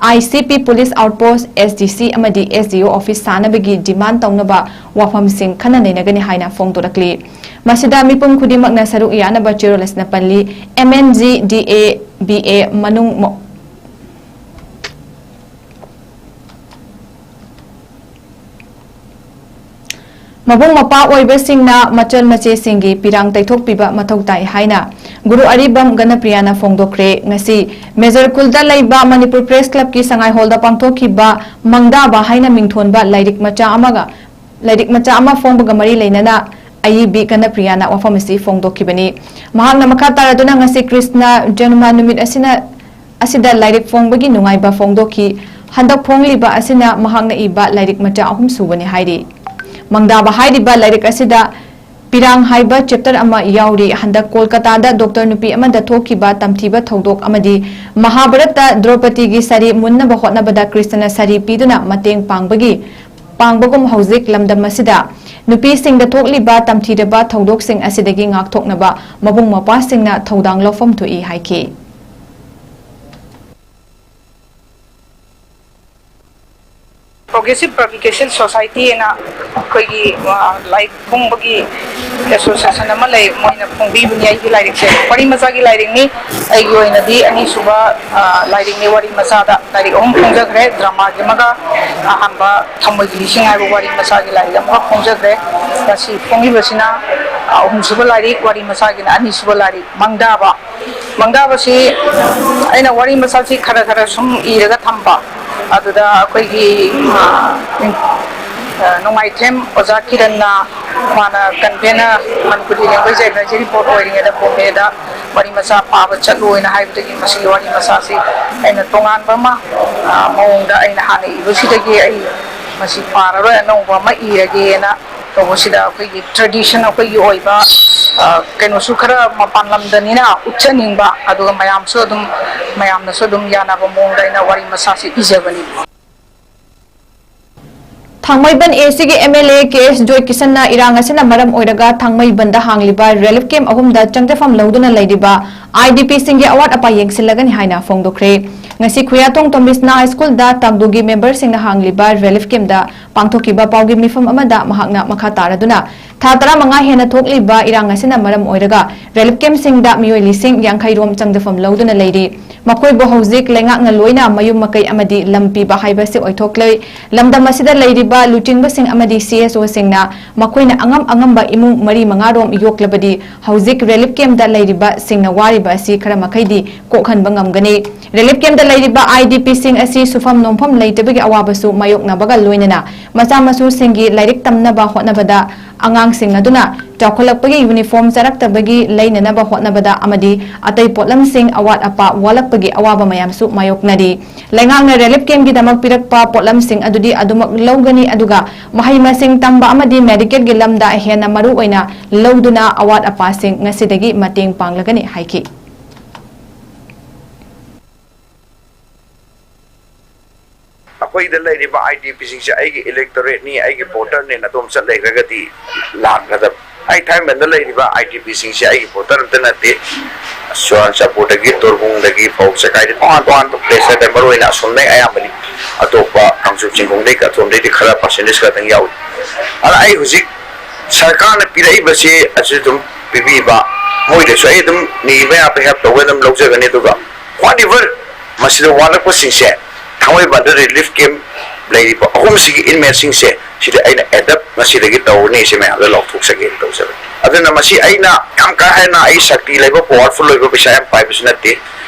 I C P police outpost, S D ꯁꯤ ꯑꯃꯗꯤ ꯑꯦꯁ ꯗꯤ ꯑꯣ office ꯁꯥꯅꯕꯒꯤ demand ꯇꯧꯅꯕ ꯋꯥꯐꯝꯁꯤꯡ ꯈꯟꯅ ꯅꯩꯅꯒꯅꯤ ꯍꯥꯏꯅ ꯐꯣꯡꯗꯣꯔꯛꯂꯤ꯫ ꯃꯁꯤꯗ ꯃꯤꯄꯨꯝ ꯈꯨꯗꯤꯡꯃꯛꯅ ꯁꯔꯨꯛ ꯌꯥꯅꯕ ꯆꯦꯔꯣꯜ ꯑꯁꯤꯅ ꯄꯜꯂꯤ꯫ M N G D A B A ꯃꯅꯨꯡ ꯃꯕꯨꯡ ꯃꯧꯄ꯭ꯋꯥ ꯑꯣꯏꯕꯁꯤꯡꯅ ꯃꯆꯜ ꯃꯆꯦꯁꯤꯡꯒꯤ ꯄꯤꯔꯥꯡ ꯇꯩꯊꯣꯛꯄꯤꯕ ꯃꯊꯧ ꯇꯥꯏ ꯍꯥꯏꯅ ꯒꯨꯔꯨ ꯑꯔꯤꯕꯝ ꯒꯅꯄ꯭ꯔꯤꯌꯥꯅ ꯐꯣꯡꯗꯣꯛꯈ꯭ꯔꯦ꯫ ꯉꯁꯤ ꯃꯦꯖꯔ ꯈꯨꯜꯗ ꯂꯩꯕ ꯃꯅꯤꯄꯨꯔ ꯄ꯭ꯔꯦꯁ ꯀ꯭ꯂꯕꯀꯤ ꯁꯉꯥꯏ ꯍꯣꯜꯗ ꯄꯥꯡꯊꯣꯛꯈꯤꯕ ꯃꯪꯗꯥꯕ ꯍꯥꯏꯅ ꯃꯤꯡꯊꯣꯟꯕ ꯂꯥꯏꯔꯤꯛ ꯃꯆꯥ ꯑꯃꯒ, ꯂꯥꯏꯔꯤꯛ ꯃꯆꯥ ꯑꯃ ꯐꯣꯡꯕꯒ ꯃꯔꯤ ꯂꯩꯅꯅ ꯑꯏꯕꯤ ꯒꯅꯄ꯭ꯔꯤꯌꯥꯅ ꯋꯥꯐꯝ ꯑꯁꯤ ꯐꯣꯡꯗꯣꯛꯈꯤꯕꯅꯤ꯫ ꯃꯍꯥꯛꯅ ꯃꯈꯥ ꯇꯥꯔꯗꯨꯅ ꯉꯁꯤ ꯀ꯭ꯔꯤꯁꯅ ꯖꯟꯃ ꯅꯨꯃꯤꯠ ꯑꯁꯤꯅ ꯑꯁꯤꯗ ꯂꯥꯏꯔꯤꯛ ꯐꯣꯡꯕꯒꯤ ꯅꯨꯡꯉꯥꯏꯕ ꯐꯣꯡꯗꯣꯛꯈꯤ꯫ ꯍꯟꯗꯛ ꯐꯣꯡꯂꯤꯕ ꯑꯁꯤꯅ ꯃꯍꯥꯛꯅ ꯏꯕ ꯂꯥꯏꯔꯤꯛ ꯃꯆꯥ ꯑꯍꯨꯝ ꯁꯨꯕꯅꯤ ꯍꯥꯏꯔꯤ꯫ ꯃꯪꯗꯥꯕ ꯍꯥꯏꯔꯤꯕ ꯂꯥꯏꯔꯤꯛ ꯑꯁꯤꯗ ꯄꯤꯔꯥꯡ ꯍꯥꯏꯕ ꯆꯦꯞꯇꯔ ꯑꯃ ꯌꯥꯎꯔꯤ꯫ ꯍꯟꯗꯛ ꯀꯣꯜꯀꯇꯥꯗ ꯗꯣꯛꯇꯔ ꯅꯨꯄꯤ ꯑꯃꯗ ꯊꯣꯛꯈꯤꯕ ꯇꯝꯊꯤꯕ ꯊꯧꯗꯣꯛ ꯑꯃꯗꯤ ꯃꯍꯥꯚꯥꯔꯠꯇ ꯗ꯭ꯔꯧꯄꯗꯤꯒꯤ ꯁꯥꯔꯤ ꯃꯨꯟꯅꯕ ꯍꯣꯠꯅꯕꯗ ꯀ꯭ꯔꯤꯁꯅꯅ ꯁꯥꯔꯤ ꯄꯤꯗꯨꯅ ꯃꯇꯦꯡ ꯄꯥꯡꯕꯒꯤ ꯄꯥꯡꯕꯒꯨꯝ ꯍꯧꯖꯤꯛ ꯂꯝꯗꯝ ꯑꯁꯤꯗ ꯅꯨꯄꯤꯁꯤꯡꯗ ꯊꯣꯛꯂꯤꯕ ꯇꯝꯊꯤꯔꯕ ꯊꯧꯗꯣꯛꯁꯤꯡ ꯑꯁꯤꯗꯒꯤ ꯉꯥꯛꯊꯣꯛꯅꯕ ꯃꯕꯨꯡ ꯃꯧꯄ꯭ꯋꯥꯁꯤꯡꯅ ꯊꯧꯗꯥꯡ ꯂꯧꯐꯝ ꯊꯣꯛꯏ ꯍꯥꯏꯈꯤ꯫ Progressive Publication Society ꯍꯥꯏꯅ ꯑꯩꯈꯣꯏꯒꯤ ꯂꯥꯏꯔꯤꯛ ꯐꯣꯡꯕꯒꯤ ꯑꯦꯁꯣꯁꯤꯌꯦꯁꯟ ꯑꯃ ꯂꯩ, ꯃꯣꯏꯅ ꯐꯣꯡꯕꯤꯕꯅꯤ꯫ ꯑꯩꯒꯤ ꯂꯥꯏꯔꯤꯛꯁꯦ ꯋꯥꯔꯤ ꯃꯆꯥꯒꯤ ꯂꯥꯏꯔꯤꯛꯅꯤ꯫ ꯑꯩꯒꯤ ꯑꯣꯏꯅꯗꯤ ꯑꯅꯤꯁꯨꯕ ꯂꯥꯏꯔꯤꯛꯅꯤ꯫ ꯋꯥꯔꯤ ꯃꯆꯥꯗ ꯂꯥꯏꯔꯤꯛ ꯑꯍꯨꯝ ꯐꯣꯡꯖꯈ꯭ꯔꯦ꯫ ꯗ꯭ꯔꯃꯥꯒꯤ ꯑꯃꯒ, ꯑꯍꯥꯟꯕ ꯊꯃꯣꯏꯒꯤ ꯂꯤꯁꯤꯡ ꯍꯥꯏꯕ ꯋꯥꯔꯤ ꯃꯆꯥꯒꯤ ꯂꯥꯏꯔꯤꯛ ꯑꯃꯒ ꯐꯣꯡꯖꯈ꯭ꯔꯦ꯫ ꯉꯁꯤ ꯐꯣꯡꯉꯤꯕꯁꯤꯅ ꯑꯍꯨꯝꯁꯨꯕ ꯂꯥꯏꯔꯤꯛ, ꯋꯥꯔꯤ ꯃꯆꯥꯒꯤꯅ ꯑꯅꯤꯁꯨꯕ ꯂꯥꯏꯔꯤꯛ, ꯃꯪꯗꯥꯕ꯫ ꯃꯪꯗꯥꯕꯁꯤ ꯑꯩꯅ ꯋꯥꯔꯤ ꯃꯆꯥꯁꯤ ꯈꯔ ꯈꯔ ꯁꯨꯝ ꯏꯔꯒ ꯊꯝꯕ꯫ ꯑꯗꯨꯗ ꯑꯩꯈꯣꯏꯒꯤ ꯅꯣꯡꯃꯥꯏꯊꯦꯝ ꯑꯣꯖꯥ ꯀꯤꯔꯟꯅ, ꯃꯥꯅ ꯀꯟꯚꯦꯅꯔ, ꯃꯅꯤꯄꯨꯔꯤ ꯂꯦꯡꯒ꯭ꯋꯦꯖ ꯑꯦꯗꯚꯥꯏꯖꯔꯤ ꯕꯣꯔꯗ ꯑꯣꯏꯔꯤꯉꯩꯗ ꯕꯣꯝꯕꯦꯗ ꯋꯥꯔꯤ ꯃꯆꯥ ꯄꯥꯕ ꯆꯠꯂꯨ ꯍꯥꯏꯅ ꯍꯥꯏꯕꯗꯒꯤ ꯃꯁꯤꯒꯤ ꯋꯥꯔꯤ ꯃꯆꯥꯁꯤ ꯑꯩꯅ ꯇꯣꯉꯥꯟꯕ ꯑꯃ ꯃꯑꯣꯡꯗ ꯑꯩꯅ ꯍꯥꯟꯅ ꯏꯕꯁꯤꯗꯒꯤ ꯑꯩ ꯃꯁꯤ ꯄꯥꯔꯔꯣꯏ, ꯑꯅꯧꯕ ꯑꯃ ꯏꯔꯒꯦꯅ ꯇꯧꯕꯁꯤꯗ ꯑꯩꯈꯣꯏꯒꯤ ꯇ꯭ꯔꯦꯗꯤꯁꯟ, ꯑꯩꯈꯣꯏꯒꯤ ꯑꯣꯏꯕ ꯀꯩꯅꯣꯁꯨ ꯈꯔ ꯃꯄꯥꯟ ꯂꯝꯗꯅꯤꯅ ꯎꯠꯆꯅꯤꯡꯕ, ꯑꯗꯨꯒ ꯃꯌꯥꯝꯁꯨ ꯑꯗꯨꯝ, ꯃꯌꯥꯝꯅꯁꯨ ꯑꯗꯨꯝ ꯌꯥꯅꯕ ꯃꯑꯣꯡꯗ ꯑꯩꯅ ꯋꯥꯔꯤ ꯃꯆꯥꯁꯤ ꯏꯖꯕꯅꯤ꯫ ꯊꯥꯡꯃꯩꯕꯟ ꯑꯦ ꯁꯤꯒꯤ ꯑꯦꯝ ꯑꯦꯜ ꯑꯦ ꯀꯦ ꯑꯦꯁ ꯖꯣꯏꯀꯤꯁꯟꯅ ꯏꯔꯥꯡ ꯑꯁꯤꯅ ꯃꯔꯝ ꯑꯣꯏꯔꯒ ꯊꯥꯡꯃꯩꯕꯟꯗ ꯍꯥꯡꯂꯤꯕ ꯔꯤꯂꯤꯐ ꯀꯦꯝꯞ ꯑꯍꯨꯝꯗ ꯆꯪꯖꯐꯝ ꯂꯧꯗꯨꯅ ꯂꯩꯔꯤꯕ ꯑꯥꯏ ꯗꯤ ꯄꯤꯁꯤꯡꯒꯤ ꯑꯋꯥꯠ ꯑꯄꯥ ꯌꯦꯡꯁꯤꯜꯂꯒꯅꯤ ꯍꯥꯏꯅ ꯐꯣꯡꯗꯣꯛꯈ꯭ꯔꯦ꯫ ꯉꯁꯤ ꯈꯨꯌꯥꯊꯣꯡ ꯇꯣꯝꯕꯤꯁꯅꯥ ꯍꯥꯏ ꯁ꯭ꯀꯨꯜꯗ ꯇꯥꯡꯗꯨꯒꯤ ꯃꯦꯝꯕꯔꯁꯤꯡꯅ ꯍꯥꯡꯂꯤꯕ ꯔꯤꯂꯤꯐ ꯀꯦꯝꯞꯇ ꯄꯥꯡꯊꯣꯛꯈꯤꯕ ꯄꯥꯎꯒꯤ ꯃꯤꯐꯝ ꯑꯃꯗ ꯃꯍꯥꯛꯅ ꯃꯈꯥ ꯇꯥꯔꯗꯨꯅ, ꯊꯥ ꯇꯔꯥꯃꯉꯥ ꯍꯦꯟꯅ ꯊꯣꯛꯂꯤꯕ ꯏꯔꯥꯡ ꯑꯁꯤꯅ ꯃꯔꯝ ꯑꯣꯏꯔꯒ ꯔꯤꯂꯤꯐ ꯀꯦꯝꯞꯁꯤꯡꯗ ꯃꯤꯑꯣꯏ ꯂꯤꯁꯤꯡ ꯌꯥꯡꯈꯩ ꯔꯣꯝ ꯆꯪꯖꯐꯝ ꯂꯧꯗꯨꯅ ꯂꯩꯔꯤ꯫ ꯃꯈꯣꯏꯕꯨ ꯍꯧꯖꯤꯛ ꯂꯩꯉꯥꯛꯅ ꯂꯣꯏꯅ ꯃꯌꯨꯝ ꯃꯀꯩ ꯑꯃꯗꯤ ꯂꯝ ꯄꯤꯕ ꯍꯥꯏꯕꯁꯤ ꯑꯣꯏꯊꯣꯛꯂꯦ꯫ ꯂꯝꯗꯝ ꯑꯁꯤꯗ ꯂꯩꯔꯤꯕ ꯂꯨꯆꯤꯡꯕꯁꯤꯡ ꯑꯃꯗꯤ ꯁꯤ ꯑꯦꯁ ꯑꯣꯁꯤꯡꯅ ꯃꯈꯣꯏꯅ ꯑꯉꯝ ꯑꯉꯝꯕ ꯏꯃꯨꯡ ꯃꯔꯤ ꯃꯉꯥꯔꯣꯝ ꯌꯣꯛꯂꯕꯗꯤ ꯍꯧꯖꯤꯛ ꯔꯤꯂꯤꯐ ꯀꯦꯝꯞꯇ ꯂꯩꯔꯤꯕꯁꯤꯡꯅ ꯋꯥꯔꯤꯕ ꯑꯁꯤ ꯈꯔ ꯃꯈꯩꯗꯤ ꯀꯣꯛꯍꯟꯕ ꯉꯝꯒꯅꯤ꯫ ꯔꯤꯂꯤꯐ ꯀꯦꯝꯞꯇ ꯂꯩꯔꯤꯕ ꯑꯥꯏ ꯗꯤ ꯄꯤꯁꯤꯡ ꯑꯁꯤ ꯁꯨꯐꯝ ꯅꯣꯝꯐꯝ ꯂꯩꯇꯕꯒꯤ ꯑꯋꯥꯕꯁꯨ ꯃꯥꯌꯣꯛꯅꯕꯒ ꯂꯣꯏꯅꯅ ꯃꯆꯥ ꯃꯁꯨꯁꯤꯡꯒꯤ ꯂꯥꯏꯔꯤꯛ ꯇꯝꯅꯕ ꯍꯣꯠꯅꯕꯗ, ꯑꯉꯥꯡꯁꯤꯡ ꯑꯗꯨꯅ ꯆꯥꯎꯈꯠꯂꯛꯄꯒꯤ ꯌꯨꯅꯤꯐꯣꯔꯝ ꯆꯥꯔꯛꯇꯕꯒꯤ ꯂꯩꯅꯅꯕ ꯍꯣꯠꯅꯕꯗ ꯑꯃꯗꯤ ꯑꯇꯩ ꯄꯣꯠꯂꯝꯁꯤꯡ ꯑꯋꯥꯠ ꯑꯄꯥ ꯋꯥꯠꯂꯛꯄꯒꯤ ꯑꯋꯥꯕ ꯃꯌꯥꯝꯁꯨ ꯃꯥꯌꯣꯛꯅꯔꯤ꯫ ꯂꯩꯉꯥꯛꯅ ꯔꯤꯂꯤꯐ ꯀꯦꯝꯞꯀꯤꯗꯃꯛ ꯄꯤꯔꯛꯄ ꯄꯣꯠꯂꯝꯁꯤꯡ ꯑꯗꯨꯗꯤ ꯑꯗꯨꯃꯛ ꯂꯧꯒꯅꯤ, ꯑꯗꯨꯒ ꯃꯍꯩ ꯃꯁꯤꯡ ꯇꯝꯕ ꯑꯃꯗꯤ ꯃꯦꯗꯤꯀꯦꯜꯒꯤ ꯂꯝꯗ ꯍꯦꯟꯅ ꯃꯔꯨ ꯑꯣꯏꯅ ꯂꯧꯗꯨꯅ ꯑꯋꯥꯠ ꯑꯄꯥꯁꯤꯡ ꯉꯁꯤꯗꯒꯤ ꯃꯇꯦꯡ ꯄꯥꯡꯂꯒꯅꯤ ꯍꯥꯏꯈꯤ꯫ ꯑꯩꯈꯣꯏꯗ ꯂꯩꯔꯤꯕ ꯑꯥꯏ ꯗꯤ ꯄꯤꯁꯤꯡꯁꯦ ꯑꯩꯒꯤ ꯏꯂꯦꯛꯇꯣꯔꯦꯠꯅꯤ, ꯑꯩꯒꯤ ꯚꯣꯇꯔꯅꯦꯅ ꯑꯗꯣꯝ ꯆꯠ ꯂꯩꯈ꯭ꯔꯒꯗꯤ ꯂꯥꯛꯀꯗꯕ꯫ ꯑꯩ ꯊꯥꯏꯃꯟꯗ ꯂꯩꯔꯤꯕ ꯑꯥꯏ ꯗꯤ ꯄꯤꯁꯤꯡꯁꯦ ꯑꯩꯒꯤ ꯚꯣꯇꯔ ꯑꯝꯇ ꯅꯠꯇꯦ꯫ ꯆꯨꯔꯥꯆꯥꯟꯄꯨꯔꯗꯒꯤ, ꯇꯣꯔꯕꯨꯡꯗꯒꯤ, ꯄꯧ ꯆꯀꯥꯏꯗꯒꯤ, ꯇꯣꯉꯥꯟ ꯇꯣꯉꯥꯟꯕ ꯄ꯭ꯂꯦꯁꯇ, ꯃꯔꯨ ꯑꯣꯏꯅ ꯑꯁꯣꯝꯗꯒꯤ ꯑꯌꯥꯝꯕꯅꯤ꯫ ꯑꯇꯣꯞꯄ ꯀꯥꯡꯆꯨꯞ ꯆꯤꯡꯈꯣꯡꯗꯒꯤ, ꯑꯊꯣꯝꯗꯒꯤꯗꯤ ꯈꯔ ꯄꯥꯔꯁꯦꯟꯇꯦꯖ ꯈꯔꯗꯪ ꯌꯥꯎꯏ꯫ ꯑꯗ ꯑꯩ ꯍꯧꯖꯤꯛ ꯁꯔꯀꯥꯔꯅ ꯄꯤꯔꯛꯏꯕꯁꯤ ꯑꯁꯤ ꯑꯗꯨꯝ ꯄꯤꯕꯤꯕ, ꯃꯣꯏꯗꯁꯨ ꯑꯩ ꯑꯗꯨꯝ ꯅꯤꯕ ꯌꯥꯕ ꯍꯦꯜꯞ ꯇꯧꯕ ꯑꯗꯨꯝ ꯂꯧꯖꯒꯅꯤ꯫ ꯑꯗꯨꯒ whatever ꯃꯁꯤꯗ ꯋꯥꯠꯂꯛꯄꯁꯤꯡꯁꯦ, ꯊꯥꯡꯃꯩꯕꯟꯗ ꯔꯤꯂꯤꯐ ꯀꯦꯝꯞ ꯂꯩꯔꯤꯕ ꯑꯍꯨꯝꯁꯤꯒꯤ ꯏꯟꯃꯦꯠꯁꯤꯡꯁꯦ ꯁꯤꯗ ꯑꯩꯅ ꯑꯦꯗꯞ ꯉꯁꯤꯗꯒꯤ ꯇꯧꯔꯅꯤ, ꯁꯤ ꯃꯌꯥꯝꯗ ꯂꯥꯎꯊꯣꯛꯆꯒꯦꯅ ꯇꯧꯖꯕꯅꯤ꯫ ꯑꯗꯨꯅ ꯃꯁꯤ ꯑꯩꯅ ꯌꯥꯝ ꯀꯥ ꯍꯦꯟꯅ ꯑꯩ ꯁꯛꯇꯤ ꯂꯩꯕ, ꯄꯋꯥꯔꯐꯨꯜ ꯑꯣꯏꯕ, ꯄꯩꯁꯥ ꯌꯥꯝ ꯄꯥꯏꯕꯁꯨ ꯅꯠꯇꯦ꯫